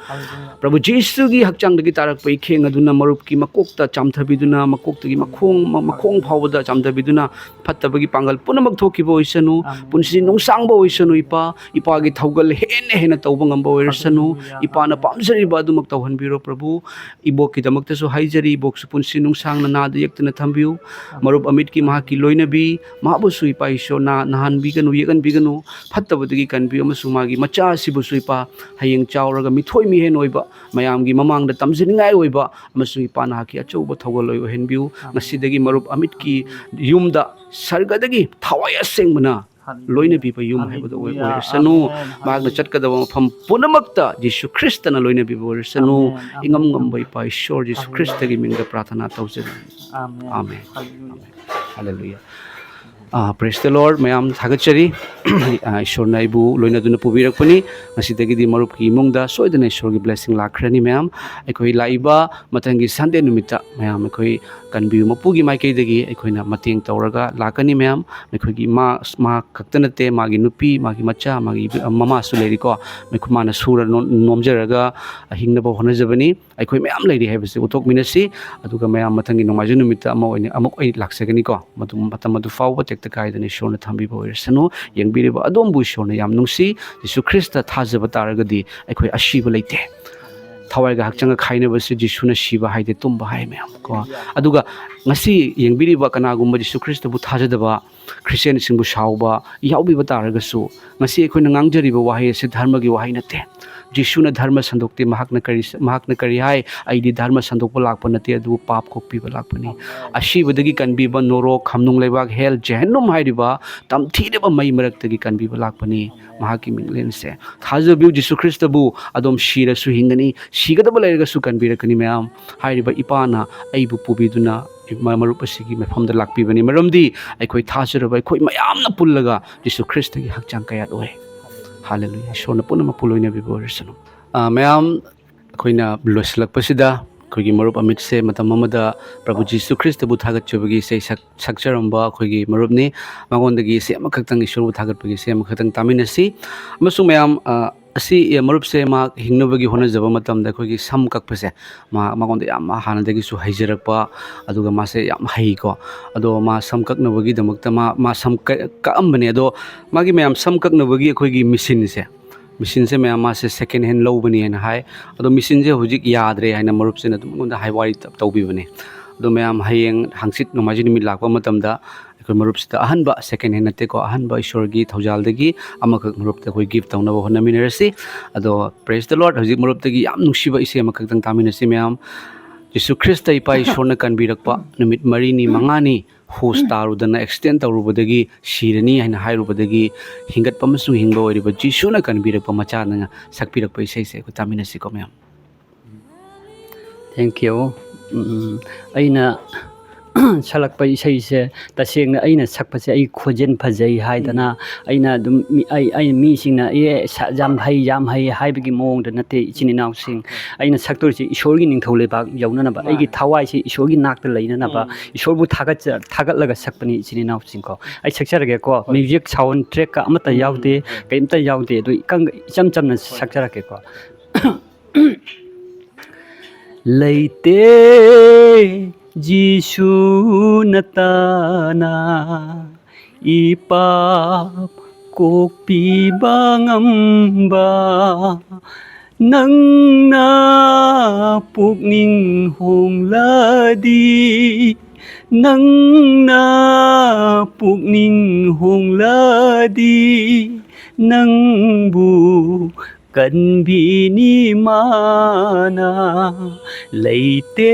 ꯄ꯭ꯔꯚꯨ ꯖꯤꯁꯨꯒꯤ ꯍꯛꯆꯥꯡꯗꯒꯤ ꯇꯥꯔꯛꯄ ꯏꯈꯦꯡ ꯑꯗꯨꯅ ꯃꯔꯨꯞꯀꯤ ꯃꯀꯣꯛꯇ ꯆꯥꯝꯊꯕꯤꯗꯨꯅ, ꯃꯀꯣꯛꯇꯒꯤ ꯃꯈꯣꯡ, ꯃ-, ꯃꯈꯣꯡ ꯐꯥꯎꯕꯗ ꯆꯥꯝꯊꯕꯤꯗꯨꯅ ꯐꯠꯇꯕꯒꯤ ꯄꯥꯡꯒꯜ ꯄꯨꯝꯅꯃꯛ ꯊꯣꯛꯈꯤꯕ ꯑꯣꯏꯁꯅꯨ꯫ ꯄꯨꯟꯁꯤ ꯅꯨꯡꯁꯥꯡꯕ ꯑꯣꯏꯁꯅꯨ, ꯏꯄꯥ꯫ ꯏꯄꯥꯒꯤ ꯊꯧꯒꯜ ꯍꯦꯟꯅ ꯍꯦꯟꯅ ꯇꯧꯕ ꯉꯝꯕ ꯑꯣꯏꯔꯁꯅꯨ꯫ ꯏꯄꯥꯅ ꯄꯥꯝꯖꯔꯤꯕ ꯑꯗꯨꯃꯛ ꯇꯧꯍꯟꯕꯤꯔꯣ, ꯄ꯭ꯔꯚꯨ꯫ ꯏꯕꯣꯛꯀꯤꯗꯃꯛꯇꯁꯨ ꯍꯥꯏꯖꯔꯤ, ꯏꯕꯣꯛꯁꯨ ꯄꯨꯟꯁꯤ ꯅꯨꯡꯁꯥꯡꯅ ꯅꯥꯗ ꯌꯦꯛꯇꯅ ꯊꯝꯕꯤꯌꯨ꯫ ꯃꯔꯨꯞ ꯑꯃꯤꯠꯀꯤ ꯃꯍꯥꯛꯀꯤ ꯂꯣꯏꯅꯕꯤ, ꯃꯍꯥꯛꯄꯨꯁꯨ ꯏꯄꯥ ꯏꯁꯣꯔꯅ ꯅꯥꯍꯟꯕꯤꯒꯅꯨ, ꯌꯦꯛꯍꯟꯕꯤꯒꯅꯨ꯫ ꯐꯠꯇꯕꯗꯒꯤ ꯀꯟꯕꯤꯌꯨ ꯑꯃꯁꯨꯡ ꯃꯥꯒꯤ ꯃꯆꯥ ꯑꯁꯤꯕꯨꯁꯨ ꯏꯄꯥ ꯍꯌꯦꯡ ꯆꯥꯎꯔꯒ ꯃꯤꯊꯣꯏ ꯃꯤꯍꯦꯟ ꯑꯣꯏꯕ, ꯃꯌꯥꯝꯒꯤ ꯃꯃꯥꯡꯗ ꯇꯝꯖꯅꯤꯡꯉꯥꯏ ꯑꯣꯏꯕ ꯑꯃꯁꯨꯡ ꯏꯄꯥ ꯅꯍꯥꯛꯀꯤ ꯑꯆꯧꯕ ꯊꯧꯒꯜ ꯑꯣꯏ ꯑꯣꯏꯍꯟꯕꯤꯌꯨ꯫ ꯉꯁꯤꯗꯒꯤ ꯃꯔꯨꯞ ꯑꯃꯤꯠꯀꯤ ꯌꯨꯝꯗ ꯁꯔꯒꯗꯒꯤ ꯊꯋꯥꯏ ꯑꯁꯦꯡꯕꯅ ꯂꯣꯏꯅꯕꯤꯕ ꯌꯨꯝ ꯍꯥꯏꯕꯗꯨ ꯑꯣꯏ-, ꯑꯣꯏꯔꯁꯅꯨ꯫ ꯃꯍꯥꯛꯅ ꯆꯠꯀꯗꯕ ꯃꯐꯝ ꯄꯨꯝꯅꯃꯛꯇ ꯖꯤꯁꯨ ꯈ꯭ꯔꯤꯁꯇꯅ ꯂꯣꯏꯅꯕꯤꯕ ꯑꯣꯏꯔꯁꯅꯨ꯫ ꯏꯉꯝ ꯉꯝꯕ ꯏꯄꯥ ꯏꯁꯣꯔ ꯖꯤꯁꯨ ꯈ꯭ꯔꯤꯁꯇꯒꯤ ꯃꯤꯡꯗ ꯄ꯭ꯔꯥꯊꯅꯥ ꯇꯧꯖꯔꯤ꯫ ꯑꯥꯃꯦꯟ꯫ Hallelujah꯫ Ah, praise the Lord꯫ ꯃꯌꯥꯝ ꯊꯥꯒꯠꯆꯔꯤ꯫ ꯑꯥ, ꯏꯁꯣꯔꯅ ꯑꯩꯕꯨ ꯂꯣꯏꯅꯗꯨꯅ ꯄꯨꯕꯤꯔꯛꯄꯅꯤ꯫ ꯉꯁꯤꯗꯒꯤꯗꯤ ꯃꯔꯨꯞꯀꯤ ꯏꯃꯨꯡꯗ ꯁꯣꯏꯗꯅ ꯏꯁꯣꯔꯒꯤ blessing ꯂꯥꯛꯈ꯭ꯔꯅꯤ, ꯃꯌꯥꯝ꯫ ꯑꯩꯈꯣꯏ ꯂꯥꯛꯏꯕ ꯃꯊꯪꯒꯤ Sunday ꯅꯨꯃꯤꯠꯇ ꯃꯌꯥꯝ ꯑꯩꯈꯣꯏ ꯀꯟꯕꯤꯌꯨ ꯃꯄꯨꯒꯤ ꯃꯥꯏꯀꯩꯗꯒꯤ ꯑꯩꯈꯣꯏꯅ ꯃꯇꯦꯡ ꯇꯧꯔꯒ ꯂꯥꯛꯀꯅꯤ, ꯃꯌꯥꯝ꯫ ꯑꯩꯈꯣꯏꯒꯤ ꯃꯥ, ꯃꯥ ꯈꯛꯇ ꯅꯠꯇꯦ, ꯃꯥꯒꯤ ꯅꯨꯄꯤ, ꯃꯥꯒꯤ ꯃꯆꯥ, ꯃꯥꯒꯤ ꯏꯕ-, ꯃꯃꯥꯁꯨ ꯂꯩꯔꯤꯀꯣ꯫ ꯃꯈꯣꯏ ꯃꯥꯅ ꯁꯨꯔ ꯅꯣꯝ-, ꯅꯣꯝꯖꯔꯒ ꯍꯤꯡꯅꯕ ꯍꯣꯠꯅꯖꯕꯅꯤ꯫ ꯑꯩꯈꯣꯏ ꯃꯌꯥꯝ ꯂꯩꯔꯤ ꯍꯥꯏꯕꯁꯤ ꯎꯠꯊꯣꯛꯃꯤꯟꯅꯁꯤ꯫ ꯑꯗꯨꯒ ꯃꯌꯥꯝ ꯃꯊꯪꯒꯤ ꯅꯣꯡꯃꯥꯏꯖꯤꯡ ꯅꯨꯃꯤꯠꯇ ꯑꯃ ꯑꯣꯏꯅ, ꯑꯃꯨꯛ ꯑꯩ ꯂꯥꯛꯆꯒꯅꯤꯀꯣ꯫ ꯃꯗꯨ, ꯃꯇꯝ ꯑꯗꯨ ꯐꯥꯎꯕ ꯇꯦꯛꯇ ꯀꯥꯏꯗꯅ ꯏꯁꯣꯔꯅ ꯊꯝꯕꯤꯕ ꯑꯣꯏꯔꯁꯅꯨ꯫ ꯌꯦꯡꯕꯤꯔꯤꯕ ꯑꯗꯣꯝꯕꯨ ꯏꯁꯣꯔꯅ ꯌꯥꯝ ꯅꯨꯡꯁꯤ꯫ ꯖꯤꯁꯨ ꯈ꯭ꯔꯤꯁꯇ ꯊꯥꯖꯕ ꯇꯥꯔꯒꯗꯤ ꯑꯩꯈꯣꯏ ꯑꯁꯤꯕ ꯂꯩꯇꯦ꯫ ꯊꯋꯥꯏꯒ ꯍꯛꯆꯥꯡꯒ ꯈꯥꯏꯅꯕꯁꯦ ꯖꯤꯁꯨꯅ ꯁꯤꯕ ꯍꯥꯏꯗꯤ ꯇꯨꯝꯕ ꯍꯥꯏ ꯃꯌꯥꯝ ꯀꯣ꯫ ꯑꯗꯨꯒ ꯉꯁꯤ ꯌꯦꯡꯕꯤꯔꯤꯕ ꯀꯅꯥꯒꯨꯝꯕ ꯖꯤꯁꯨ ꯈ꯭ꯔꯤꯁꯇꯕꯨ ꯊꯥꯖꯗꯕ ꯈ꯭ꯔꯤꯁꯇꯤꯌꯥꯟꯁꯤꯡꯕꯨ ꯁꯥꯎꯕ ꯌꯥꯎꯕꯤꯕ ꯇꯥꯔꯒꯁꯨ, ꯉꯁꯤ ꯑꯩꯈꯣꯏꯅ ꯉꯥꯡꯖꯔꯤꯕ ꯋꯥꯍꯩ ꯑꯁꯤ ꯙꯔꯃꯒꯤ ꯋꯥꯍꯩ ꯅꯠꯇꯦ꯫ ꯖꯤꯁꯨꯅ ꯙꯔꯃ ꯁꯟꯗꯣꯛꯇꯦ꯫ ꯃꯍꯥꯛꯅ ꯀꯔꯤ, ꯃꯍꯥꯛꯅ ꯀꯔꯤ ꯍꯥꯏ? "ꯑꯩꯗꯤ ꯙꯔꯃ ꯁꯟꯗꯣꯛꯄ ꯂꯥꯛꯄ ꯅꯠꯇꯦ, ꯑꯗꯨꯕꯨ ꯄꯥꯞ ꯀꯣꯛꯄꯤꯕ ꯂꯥꯛꯄꯅꯤ꯫ ꯑꯁꯤꯕꯗꯒꯤ ꯀꯟꯕꯤꯕ ꯅꯣꯔꯣꯛ, ꯈꯝꯅꯨꯡ ꯂꯩꯕꯥꯛ, ꯍꯦꯜ, ꯖꯦꯍꯦꯟꯅꯨꯝ ꯍꯥꯏꯔꯤꯕ ꯇꯝꯊꯤꯔꯕ ꯃꯩ ꯃꯔꯛꯇꯒꯤ ꯀꯟꯕꯤꯕ ꯂꯥꯛꯄꯅꯤ ꯃꯍꯥꯛꯀꯤ ꯃꯤꯡꯂꯦꯟꯁꯦ꯫ ꯊꯥꯖꯕꯤꯌꯨ ꯖꯤꯁꯨ ꯈ꯭ꯔꯤꯁꯇꯕꯨ, ꯑꯗꯣꯝ ꯁꯤꯔꯁꯨ ꯍꯤꯡꯒꯅꯤ, ꯁꯤꯒꯗꯕ ꯂꯩꯔꯒꯁꯨ ꯀꯟꯕꯤꯔꯛꯀꯅꯤ ꯃꯌꯥꯝ"꯫ ꯍꯥꯏꯔꯤꯕ ꯏꯄꯥꯅ ꯑꯩꯕꯨ ꯄꯨꯕꯤꯗꯨꯅ ꯃ-, ꯃꯔꯨꯞ ꯑꯁꯤꯒꯤ ꯃꯐꯝꯗ ꯂꯥꯛꯄꯤꯕꯅꯤ꯫ ꯃꯔꯝꯗꯤ ꯑꯩꯈꯣꯏ ꯊꯥꯖꯔꯕ ꯑꯩꯈꯣꯏ ꯃꯌꯥꯝꯅ ꯄꯨꯜꯂꯒ ꯖꯤꯁꯨ ꯈ꯭ꯔꯤꯁꯇꯒꯤ ꯍꯛꯆꯥꯡ ꯀꯌꯥꯠ ꯑꯣꯏ꯫ ꯍꯥꯂꯦꯂꯨꯌꯥ꯫ ꯏꯁꯣꯔꯅ ꯄꯨꯝꯅꯃꯛꯄꯨ ꯂꯣꯏꯅꯕꯤꯕ ꯑꯣꯏꯔꯁꯅꯨ꯫ ꯑ, ꯃꯌꯥꯝ, ꯑꯩꯈꯣꯏꯅ ꯂꯣꯏꯁꯤꯜꯂꯛꯄꯁꯤꯗ ꯑꯩꯈꯣꯏꯒꯤ ꯃꯔꯨꯞ ꯑꯃꯤꯠꯁꯦ ꯃꯇꯝ ꯑꯃꯗ ꯄ꯭ꯔꯚꯨ ꯖꯤꯁꯨ ꯈ꯭ꯔꯤꯁꯇꯕꯨ ꯊꯥꯒꯠꯆꯕꯒꯤ ꯏꯁꯩ ꯁꯛ-, ꯁꯛꯆꯔꯝꯕ ꯑꯩꯈꯣꯏꯒꯤ ꯃꯔꯨꯞꯅꯤ꯫ ꯃꯉꯣꯟꯗꯒꯤ ꯏꯁꯩ ꯑꯃꯈꯛꯇꯪ, ꯏꯁꯣꯔꯕꯨ ꯊꯥꯒꯠꯄꯒꯤ ꯏꯁꯩ ꯑꯃꯈꯛꯇꯪ ꯇꯥꯃꯤꯟꯅꯁꯤ꯫ ꯑꯃꯁꯨꯡ ꯃꯌꯥꯝ, ꯑ, ꯑꯁꯤ, ꯑ, ꯃꯔꯨꯞꯁꯦ ꯃꯍꯥꯛ ꯍꯤꯡꯅꯕꯒꯤ ꯍꯣꯠꯅꯖꯕ ꯃꯇꯝꯗ ꯑꯩꯈꯣꯏꯒꯤ ꯁꯝ ꯀꯛꯄꯁꯦ ꯃꯥ, ꯃꯉꯣꯟꯗ ꯌꯥꯝ ꯍꯥꯟꯅꯗꯒꯤꯁꯨ ꯍꯩꯖꯔꯛꯄ, ꯑꯗꯨꯒ ꯃꯥꯁꯦ ꯌꯥꯝ ꯍꯩꯀꯣ꯫ ꯑꯗꯣ ꯃꯥ ꯁꯝ ꯀꯛꯅꯕꯒꯤꯗꯃꯛꯇ ꯃꯥ, ꯃꯥ ꯁꯝ ꯀ-, ꯀꯛꯑꯝꯕꯅꯦ꯫ ꯑꯗꯣ ꯃꯥꯒꯤ ꯃꯌꯥꯝ ꯁꯝ ꯀꯛꯅꯕꯒꯤ ꯑꯩꯈꯣꯏꯒꯤ ꯃꯦꯆꯤꯟꯁꯦ, ꯃꯦꯆꯤꯟꯁꯦ ꯃꯌꯥꯝ ꯃꯥꯁꯦ ꯁꯦꯀꯦꯟ ꯍꯦꯟ ꯂꯧꯕꯅꯤ ꯍꯥꯏꯅ ꯍꯥꯏ꯫ ꯑꯗꯣ ꯃꯦꯆꯤꯟꯁꯦ ꯍꯧꯖꯤꯛ ꯌꯥꯗ꯭ꯔꯦ ꯍꯥꯏꯅ ꯃꯔꯨꯞꯁꯤꯅ ꯑꯗꯨꯝ ꯑꯩꯉꯣꯟꯗ ꯍꯥꯏ, ꯋꯥꯔꯤ ꯇ-, ꯇꯧꯕꯤꯕꯅꯦ꯫ ꯑꯗꯣ ꯃꯌꯥꯝ ꯍꯌꯦꯡ ꯍꯪꯆꯤꯠ ꯅꯣꯡꯃꯥꯏꯖꯤꯡ ꯅꯨꯃꯤꯠ ꯂꯥꯛꯄ ꯃꯇꯝꯗ ꯑꯩꯈꯣꯏ ꯃꯔꯨꯞꯁꯤꯗ ꯑꯍꯟꯕ, ꯁꯦꯀꯦꯟ ꯍꯦꯟ ꯅꯠꯇꯦꯀꯣ, ꯑꯍꯟꯕ ꯏꯁꯣꯔꯒꯤ ꯊꯧꯖꯥꯜꯗꯒꯤ ꯑꯃꯈꯛ ꯃꯔꯨꯞꯇ ꯑꯩꯈꯣꯏ ꯒꯤꯐ ꯇꯧꯅꯕ ꯍꯣꯠꯅꯃꯤꯟꯅꯔꯁꯤ꯫ ꯑꯗꯣ praise the Lord, ꯍꯧꯖꯤꯛ ꯃꯔꯨꯞꯇꯒꯤ ꯌꯥꯝ ꯅꯨꯡꯁꯤꯕ ꯏꯁꯩ ꯑꯃꯈꯛꯇꯪ ꯇꯥꯃꯤꯟꯅꯁꯤ ꯃꯌꯥꯝ꯫ ꯖꯤꯁꯨ ꯈ꯭ꯔꯤꯁꯇ ꯏꯄꯥ ꯏꯁꯣꯔꯅ ꯀꯟꯕꯤꯔꯛꯄ ꯅꯨꯃꯤꯠ ꯃꯔꯤꯅꯤ ꯃꯉꯥꯅꯤ ꯍꯣꯁ ꯇꯥꯔꯨꯗꯅ ꯑꯦꯛꯁꯤꯗꯦꯟ ꯇꯧꯔꯨꯕꯗꯒꯤ ꯁꯤꯔꯅꯤ ꯍꯥꯏꯅ ꯍꯥꯏꯔꯨꯕꯗꯒꯤ ꯍꯤꯡꯒꯠꯄ ꯑꯃꯁꯨꯡ ꯍꯤꯡꯕ ꯑꯣꯏꯔꯤꯕ ꯖꯤꯁꯨꯅ ꯀꯟꯕꯤꯔꯛꯄ ꯃꯆꯥꯅ ꯁꯛꯄꯤꯔꯛꯄ ꯏꯁꯩꯁꯦ ꯑꯩꯈꯣꯏ ꯇꯥꯃꯤꯟꯅꯁꯤꯀꯣ ꯃꯌꯥꯝ꯫ Thank you. ꯎꯝ, ꯑꯩꯅ ꯁꯛꯂꯛꯄ ꯏꯁꯩꯁꯦ ꯇꯁꯦꯡꯅ ꯑꯩꯅ ꯁꯛꯄꯁꯦ ꯑꯩ ꯈꯣꯟꯖꯦꯜ ꯐꯖꯩ ꯍꯥꯏꯗꯅ ꯑꯩꯅ ꯑꯗꯨꯝ ꯃꯤ-, ꯑꯩ, ꯑꯩ ꯃꯤꯁꯤꯡꯅ "ꯑꯦ, ꯁ-, ꯌꯥꯝ ꯍꯩ, ꯌꯥꯝ ꯍꯩ" ꯍꯥꯏꯕꯒꯤ ꯃꯑꯣꯡꯗ ꯅꯠꯇꯦ, ꯏꯆꯤꯟ ꯏꯅꯥꯎꯁꯤꯡ꯫ ꯑꯩꯅ ꯁꯛꯇꯣꯔꯤꯁꯦ ꯏꯁꯣꯔꯒꯤ ꯅꯤꯡꯊꯧ ꯂꯩꯕꯥꯛ ꯌꯧꯅꯅꯕ, ꯑꯩꯒꯤ ꯊꯋꯥꯏꯁꯦ ꯏꯁꯣꯔꯒꯤ ꯅꯥꯛꯇ ꯂꯩꯅꯅꯕ, ꯏꯁꯣꯔꯕꯨ ꯊꯥꯒꯠꯆ-, ꯊꯥꯒꯠꯂꯒ ꯁꯛꯄꯅꯤ, ꯏꯆꯤꯟ ꯏꯅꯥꯎꯁꯤꯡꯀꯣ꯫ ꯑꯩ ꯁꯛꯆꯔꯒꯦꯀꯣ꯫ ꯃ꯭ꯌꯨꯖꯤꯛ ꯁꯥꯎꯟ ꯇ꯭ꯔꯦꯛꯀ ꯑꯃꯠꯇ ꯌꯥꯎꯗꯦ, ꯀꯔꯤꯝꯇ ꯌꯥꯎꯗꯦ꯫ ꯑꯗꯨ ꯏꯀꯪ-, ꯏꯆꯝ ꯆꯝꯅ ꯁꯛꯆꯔꯛꯀꯦꯀꯣ꯫ ꯂꯩꯇꯦ ꯖꯤꯁꯨ ꯅꯠꯇꯅ ꯏꯄꯥꯞ ꯀꯣꯛꯄꯤꯕ ꯉꯝꯕ, ꯅꯪꯅ ꯄꯨꯛꯅꯤꯡ ꯍꯣꯡꯂꯗꯤ, ꯅꯪꯅ ꯄꯨꯛꯅꯤꯡ ꯍꯣꯡꯂꯗꯤ, ꯅꯪꯕꯨ ꯀꯟꯕꯤꯅꯤ ꯃꯥꯅ꯫ ꯂꯩꯇꯦ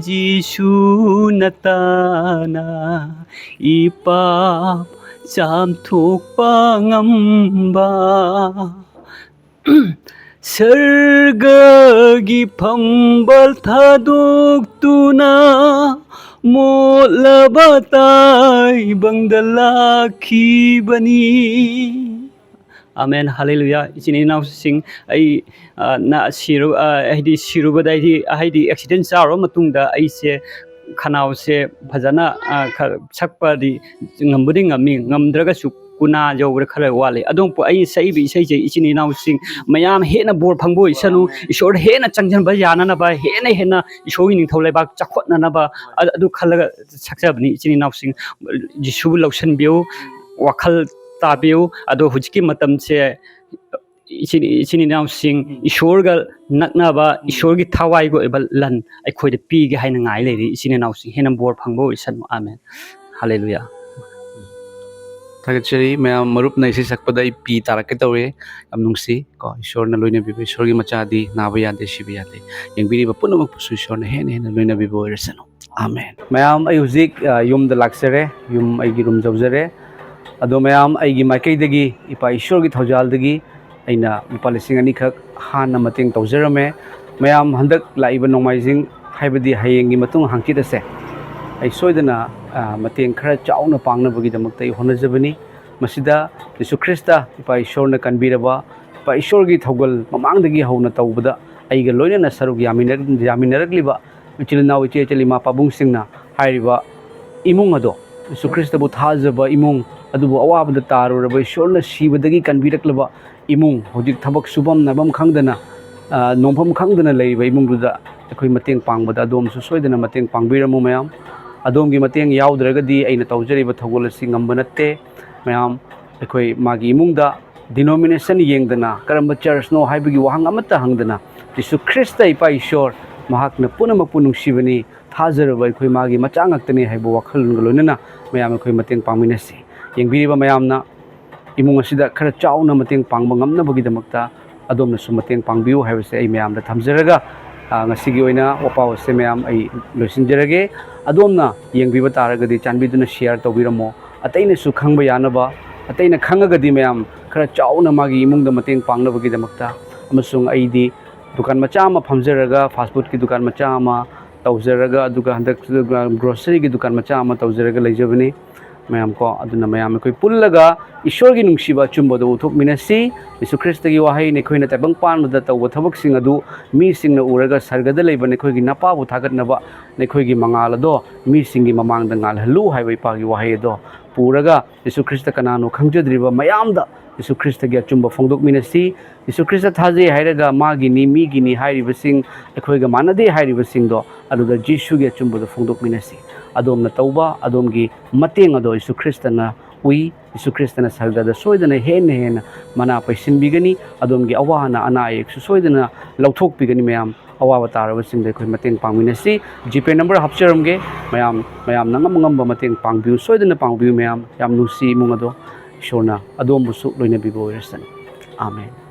ꯖꯤꯁꯨ ꯅꯠꯇꯅ ꯏꯄꯥꯞ ꯆꯥꯝꯊꯣꯛꯄ ꯉꯝꯕ꯫ ꯁꯔꯒꯒꯤ ꯐꯝꯕꯥꯜ ꯊꯥꯗꯣꯛꯇꯨꯅ ꯃꯣꯠꯂꯕ ꯇꯥꯏꯕꯪꯗ ꯂꯥꯛꯈꯤꯕꯅꯤ꯫ ꯑꯃꯦꯟ, ꯍꯜꯂꯦꯂꯨꯌꯥ꯫ ꯏꯆꯤꯟ ꯏꯅꯥꯎꯁꯤꯡ, ꯑꯩ, ꯑ, ꯅ-, ꯁꯤꯔꯨ-, ꯑ, ꯍꯥꯏꯗꯤ ꯁꯤꯔꯨꯕꯗ, ꯍꯥꯏꯗꯤ, ꯍꯥꯏꯗꯤ ꯑꯦꯛꯁꯤꯗꯦꯟ ꯆꯥꯔꯨꯔ ꯃꯇꯨꯡꯗ ꯑꯩꯁꯦ ꯈꯅꯥꯎꯁꯦ ꯐꯖꯅ, ꯑ, ꯈꯔ ꯁꯛꯄꯗꯤ ꯉꯝꯕꯨꯗꯤ ꯉꯝꯃꯤ, ꯉꯝꯗ꯭ꯔꯒꯁꯨ ꯀꯨꯅꯥ ꯌꯧꯕꯗ ꯈꯔ ꯋꯥꯠꯂꯤ꯫ ꯑꯗꯨꯝ ꯑꯩ ꯁꯛꯏꯕ ꯏꯁꯩꯁꯦ ꯏꯆꯤꯟ ꯏꯅꯥꯎꯁꯤꯡ ꯃꯌꯥꯝ ꯍꯦꯟꯅ ꯕꯣꯔ ꯐꯪꯕ ꯑꯣꯏꯁꯅꯨ, ꯏꯁꯣꯔꯗ ꯍꯦꯟꯅ ꯆꯪꯁꯤꯟꯕ ꯌꯥꯅꯅꯕ, ꯍꯦꯟꯅ ꯍꯦꯟꯅ ꯏꯁꯣꯔꯒꯤ ꯅꯤꯡꯊꯧ ꯂꯩꯕꯥꯛ ꯆꯥꯎꯈꯠꯅꯅꯕ, ꯑ-, ꯑꯗꯨ ꯈꯜꯂꯒ ꯁꯛꯆꯕꯅꯤ꯫ ꯏꯆꯤꯟ ꯏꯅꯥꯎꯁꯤꯡ, ꯖꯤꯁꯨꯕꯨ ꯂꯧꯁꯤꯟꯕꯤꯌꯨ, ꯋꯥꯈꯜ ꯇꯥꯕꯤꯌꯨ꯫ ꯑꯗꯣ ꯍꯧꯖꯤꯛꯀꯤ ꯃꯇꯝꯁꯦ ꯏꯆꯤꯟ, ꯏꯆꯤꯟ ꯏꯅꯥꯎꯁꯤꯡ ꯏꯁꯣꯔꯒ ꯅꯛꯅꯕ, ꯏꯁꯣꯔꯒꯤ ꯊꯋꯥꯏꯒꯤ ꯑꯣꯏꯕ ꯂꯟ ꯑꯩꯈꯣꯏꯗ ꯄꯤꯒꯦ ꯍꯥꯏꯅ ꯉꯥꯏ ꯂꯩꯔꯤ꯫ ꯏꯆꯤꯟ ꯏꯅꯥꯎꯁꯤꯡ ꯍꯦꯟꯅ ꯕꯣꯔ ꯐꯪꯕ ꯑꯣꯏꯁꯅꯨ꯫ ꯑꯥꯃꯦꯟ꯫ ꯍꯜꯂꯦꯂꯨꯌꯥ꯫ ꯊꯥꯒꯠꯆꯔꯤ꯫ ꯃꯌꯥꯝ ꯃꯔꯨꯞꯅ ꯏꯁꯩ ꯁꯛꯄꯗ ꯑꯩ ꯄꯤ ꯇꯥꯔꯛꯀꯦ ꯇꯧꯔꯦ꯫ ꯌꯥꯝ ꯅꯨꯡꯁꯤ ꯀꯣ꯫ ꯏꯁꯣꯔꯅ ꯂꯣꯏꯅꯕꯤꯕ, ꯏꯁꯣꯔꯒꯤ ꯃꯆꯥꯗꯤ ꯅꯥꯕ ꯌꯥꯗꯦ, ꯁꯤꯕ ꯌꯥꯗꯦ꯫ ꯌꯦꯡꯕꯤꯔꯤꯕ ꯄꯨꯝꯅꯃꯛꯄꯨꯁꯨ ꯏꯁꯣꯔꯅ ꯍꯦꯟꯅ ꯍꯦꯟꯅ ꯂꯣꯏꯅꯕꯤꯕ ꯑꯣꯏꯔꯁꯅꯨ꯫ ꯑꯥꯃꯦꯟ꯫ ꯃꯌꯥꯝ, ꯑꯩ ꯍꯧꯖꯤꯛ, ꯑ, ꯌꯨꯝꯗ ꯂꯥꯛꯆꯔꯦ꯫ ꯌꯨꯝ ꯑꯩꯒꯤ ꯔꯨꯝ ꯌꯧꯖꯔꯦ꯫ ꯑꯗꯣ ꯃꯌꯥꯝ, ꯑꯩꯒꯤ ꯃꯥꯏꯀꯩꯗꯒꯤ, ꯏꯄꯥ ꯏꯁꯣꯔꯒꯤ ꯊꯧꯖꯥꯜꯗꯒꯤ ꯑꯩꯅ ꯂꯨꯄꯥ ꯂꯤꯁꯤꯡ ꯑꯅꯤꯈꯛ ꯍꯥꯟꯅ ꯃꯇꯦꯡ ꯇꯧꯖꯔꯝꯃꯦ꯫ ꯃꯌꯥꯝ, ꯍꯟꯗꯛ ꯂꯥꯛꯏꯕ ꯅꯣꯡꯃꯥꯏꯖꯤꯡ, ꯍꯥꯏꯕꯗꯤ ꯍꯌꯦꯡꯒꯤ ꯃꯇꯨꯡ ꯍꯪꯆꯤꯠ ꯑꯁꯦ, ꯑꯩ ꯁꯣꯏꯗꯅ, ꯑ, ꯃꯇꯦꯡ ꯈꯔ ꯆꯥꯎꯅ ꯄꯥꯡꯅꯕꯒꯤꯗꯃꯛꯇ ꯑꯩ ꯍꯣꯠꯅꯖꯕꯅꯤ꯫ ꯃꯁꯤꯗ ꯖꯤꯁꯨ ꯈ꯭ꯔꯤꯁꯇ, ꯏꯄꯥ ꯏꯁꯣꯔꯅ ꯀꯟꯕꯤꯔꯕ, ꯏꯄꯥ ꯏꯁꯣꯔꯒꯤ ꯊꯧꯒꯜ ꯃꯃꯥꯡꯗꯒꯤ ꯍꯧꯅ ꯇꯧꯕꯗ ꯑꯩꯒ ꯂꯣꯏꯅꯅ ꯁꯔꯨꯛ ꯌꯥꯃꯤꯟꯅꯔꯛ-, ꯌꯥꯃꯤꯟꯅꯔꯛꯂꯤꯕ ꯏꯆꯤꯜ ꯏꯅꯥꯎ, ꯏꯆꯦ ꯏꯆꯜ, ꯏꯃꯥ ꯄꯥꯕꯨꯡꯁꯤꯡꯅ ꯍꯥꯏꯔꯤꯕ ꯏꯃꯨꯡ ꯑꯗꯣ, ꯖꯤꯁꯨ ꯈ꯭ꯔꯤꯁꯇꯕꯨ ꯊꯥꯖꯕ ꯏꯃꯨꯡ, ꯑꯗꯨꯕꯨ ꯑꯋꯥꯕꯗ ꯇꯥꯔꯨꯔꯕ, ꯏꯁꯣꯔꯅ ꯁꯤꯕꯗꯒꯤ ꯀꯟꯕꯤꯔꯛꯂꯕ ꯏꯃꯨꯡ, ꯍꯧꯖꯤꯛ ꯊꯕꯛ ꯁꯨꯐꯝ ꯅꯥꯐꯝ ꯈꯪꯗꯅ, ꯑ, ꯅꯣꯝꯐꯝ ꯈꯪꯗꯅ ꯂꯩꯔꯤꯕ ꯏꯃꯨꯡꯗꯨꯗ ꯑꯩꯈꯣꯏ ꯃꯇꯦꯡ ꯄꯥꯡꯕꯗ ꯑꯗꯣꯝꯁꯨ ꯁꯣꯏꯗꯅ ꯃꯇꯦꯡ ꯄꯥꯡꯕꯤꯔꯝꯃꯨ ꯃꯌꯥꯝ꯫ ꯑꯗꯣꯝꯒꯤ ꯃꯇꯦꯡ ꯌꯥꯎꯗ꯭ꯔꯒꯗꯤ ꯑꯩꯅ ꯇꯧꯖꯔꯤꯕ ꯊꯧꯒꯜ ꯑꯁꯤ ꯉꯝꯕ ꯅꯠꯇꯦ꯫ ꯃꯌꯥꯝ, ꯑꯩꯈꯣꯏ ꯃꯥꯒꯤ ꯏꯃꯨꯡꯗ denomination ꯌꯦꯡꯗꯅ, ꯀꯔꯝꯕ churchꯅꯣ ꯍꯥꯏꯕꯒꯤ ꯋꯥꯍꯪ ꯑꯃꯠꯇ ꯍꯪꯗꯅ, ꯖꯤꯁꯨ ꯈ꯭ꯔꯤꯁꯇ ꯏꯄꯥ ꯏꯁꯣꯔ ꯃꯍꯥꯛꯅ ꯄꯨꯝꯅꯃꯛꯄꯨ ꯅꯨꯡꯁꯤꯕꯅꯤ, ꯊꯥꯖꯔꯕ ꯑꯩꯈꯣꯏ ꯃꯥꯒꯤ ꯃꯆꯥ ꯉꯥꯛꯇꯅꯤ ꯍꯥꯏꯕ ꯋꯥꯈꯜꯂꯣꯟꯒ ꯂꯣꯏꯅꯅ ꯃꯌꯥꯝ ꯑꯩꯈꯣꯏ ꯃꯇꯦꯡ ꯄꯥꯡꯃꯤꯟꯅꯁꯤ꯫ ꯌꯦꯡꯕꯤꯔꯤꯕ ꯃꯌꯥꯝꯅ ꯏꯃꯨꯡ ꯑꯁꯤꯗ ꯈꯔ ꯆꯥꯎꯅ ꯃꯇꯦꯡ ꯄꯥꯡꯕ ꯉꯝꯅꯕꯒꯤꯗꯃꯛꯇ ꯑꯗꯣꯝꯅꯁꯨ ꯃꯇꯦꯡ ꯄꯥꯡꯕꯤꯌꯨ ꯍꯥꯏꯕꯁꯦ ꯑꯩ ꯃꯌꯥꯝꯗ ꯊꯝꯖꯔꯒ, ꯑ, ꯉꯁꯤꯒꯤ ꯑꯣꯏꯅ ꯋꯥꯄꯥꯎ ꯑꯁꯦ ꯃꯌꯥꯝ ꯑꯩ ꯂꯣꯏꯁꯤꯟꯖꯔꯒꯦ꯫ ꯑꯗꯣꯝꯅ ꯌꯦꯡꯕꯤꯕ ꯇꯥꯔꯒꯗꯤ ꯆꯥꯟꯕꯤꯗꯨꯅ share ꯇꯧꯕꯤꯔꯝꯃꯣ꯫ ꯑꯇꯩꯅꯁꯨ ꯈꯪꯕ ꯌꯥꯅꯕ, ꯑꯇꯩꯅ ꯈꯪꯉꯒꯗꯤ ꯃꯌꯥꯝ ꯈꯔ ꯆꯥꯎꯅ ꯃꯥꯒꯤ ꯏꯃꯨꯡꯗ ꯃꯇꯦꯡ ꯄꯥꯡꯅꯕꯒꯤꯗꯃꯛꯇ꯫ ꯑꯃꯁꯨꯡ ꯑꯩꯗꯤ ꯗꯨꯀꯥꯟ ꯃꯆꯥ ꯑꯃ ꯐꯝꯖꯔꯒ, fast foodꯀꯤ ꯗꯨꯀꯥꯟ ꯃꯆꯥ ꯑꯃ ꯇꯧꯖꯔꯒ, ꯑꯗꯨꯒ ꯍꯟꯗꯛ groceryꯒꯤ ꯗꯨꯀꯥꯟ ꯃꯆꯥ ꯑꯃ ꯇꯧꯖꯔꯒ ꯂꯩꯖꯕꯅꯤ꯫ ꯃꯌꯥꯝ ꯀꯣ, ꯑꯗꯨꯅ ꯃꯌꯥꯝ ꯑꯩꯈꯣꯏ ꯄꯨꯜꯂꯒ ꯏꯁꯣꯔꯒꯤ ꯅꯨꯡꯁꯤꯕ ꯑꯆꯨꯝꯕꯗꯨ ꯎꯠꯊꯣꯛꯃꯤꯟꯅꯁꯤ꯫ ꯖꯤꯁꯨ ꯈ꯭ꯔꯤꯁꯇꯒꯤ ꯋꯥꯍꯩ, "ꯅꯈꯣꯏꯅ ꯇꯥꯏꯕꯪ ꯄꯥꯟꯕꯗ ꯇꯧꯕ ꯊꯕꯛꯁꯤꯡ ꯑꯗꯨ ꯃꯤꯁꯤꯡꯅ ꯎꯔꯒ ꯁꯔꯒꯗ ꯂꯩꯕ ꯅꯈꯣꯏꯒꯤ ꯅꯄꯥꯕꯨ ꯊꯥꯒꯠꯅꯕ ꯅꯈꯣꯏꯒꯤ ꯃꯉꯥꯜ ꯑꯗꯣ ꯃꯤꯁꯤꯡꯒꯤ ꯃꯃꯥꯡꯗ ꯉꯥꯜꯍꯜꯂꯨ" ꯍꯥꯏꯕ ꯏꯄꯥꯒꯤ ꯋꯥꯍꯩ ꯑꯗꯣ ꯄꯨꯔꯒ, ꯖꯤꯁꯨ ꯈ꯭ꯔꯤꯁꯇ ꯀꯅꯥꯅꯣ ꯈꯪꯖꯗ꯭ꯔꯤꯕ ꯃꯌꯥꯝꯗ ꯖꯤꯁꯨ ꯈ꯭ꯔꯤꯁꯇꯒꯤ ꯑꯆꯨꯝꯕ ꯐꯣꯡꯗꯣꯛꯃꯤꯟꯅꯁꯤ꯫ ꯖꯤꯁꯨ ꯈ꯭ꯔꯤꯁꯇ ꯊꯥꯖꯩ ꯍꯥꯏꯔꯒ ꯃꯥꯒꯤꯅꯤ, ꯃꯤꯒꯤꯅꯤ ꯍꯥꯏꯔꯤꯕꯁꯤꯡ, ꯑꯩꯈꯣꯏꯒ ꯃꯥꯟꯅꯗꯦ ꯍꯥꯏꯔꯤꯕꯁꯤꯡꯗꯣ, ꯑꯗꯨꯗ ꯖꯤꯁꯨꯒꯤ ꯑꯆꯨꯝꯕꯗꯣ ꯐꯣꯡꯗꯣꯛꯃꯤꯟꯅꯁꯤ꯫ ꯑꯗꯣꯝꯅ ꯇꯧꯕ ꯑꯗꯣꯝꯒꯤ ꯃꯇꯦꯡ ꯑꯗꯣ ꯖꯤꯁꯨ ꯈ꯭ꯔꯤꯁꯇꯅ ꯎꯏ꯫ ꯖꯤꯁꯨ ꯈ꯭ꯔꯤꯁꯇꯅ ꯁꯔꯒꯗ ꯁꯣꯏꯗꯅ ꯍꯦꯟꯅ ꯍꯦꯟꯅ ꯃꯅꯥ ꯄꯩꯁꯤꯟꯕꯤꯒꯅꯤ꯫ ꯑꯗꯣꯝꯒꯤ ꯑꯋꯥ ꯑꯅꯥ, ꯑꯅꯥ ꯑꯌꯦꯛꯁꯨ ꯁꯣꯏꯗꯅ ꯂꯧꯊꯣꯛꯄꯤꯒꯅꯤ꯫ ꯃꯌꯥꯝ ꯑꯋꯥꯕ ꯇꯥꯔꯕꯁꯤꯡꯗ ꯑꯩꯈꯣꯏ ꯃꯇꯦꯡ ꯄꯥꯡꯃꯤꯟꯅꯁꯤ꯫ GPay number ꯍꯥꯞꯆꯔꯝꯒꯦ꯫ ꯃꯌꯥꯝ, ꯃꯌꯥꯝꯅ ꯉꯝ ꯑꯉꯝꯕ ꯃꯇꯦꯡ ꯄꯥꯡꯕꯤꯌꯨ, ꯁꯣꯏꯗꯅ ꯄꯥꯡꯕꯤꯌꯨ꯫ ꯃꯌꯥꯝ ꯌꯥꯝ ꯅꯨꯡꯁꯤ ꯏꯃꯨꯡ ꯑꯗꯣ꯫ ꯏꯁꯣꯔꯅ ꯑꯗꯣꯝꯕꯨꯁꯨ ꯂꯣꯏꯅꯕꯤꯕ ꯑꯣꯏꯔꯁꯅꯨ꯫ ꯑꯥꯃꯦꯟ꯫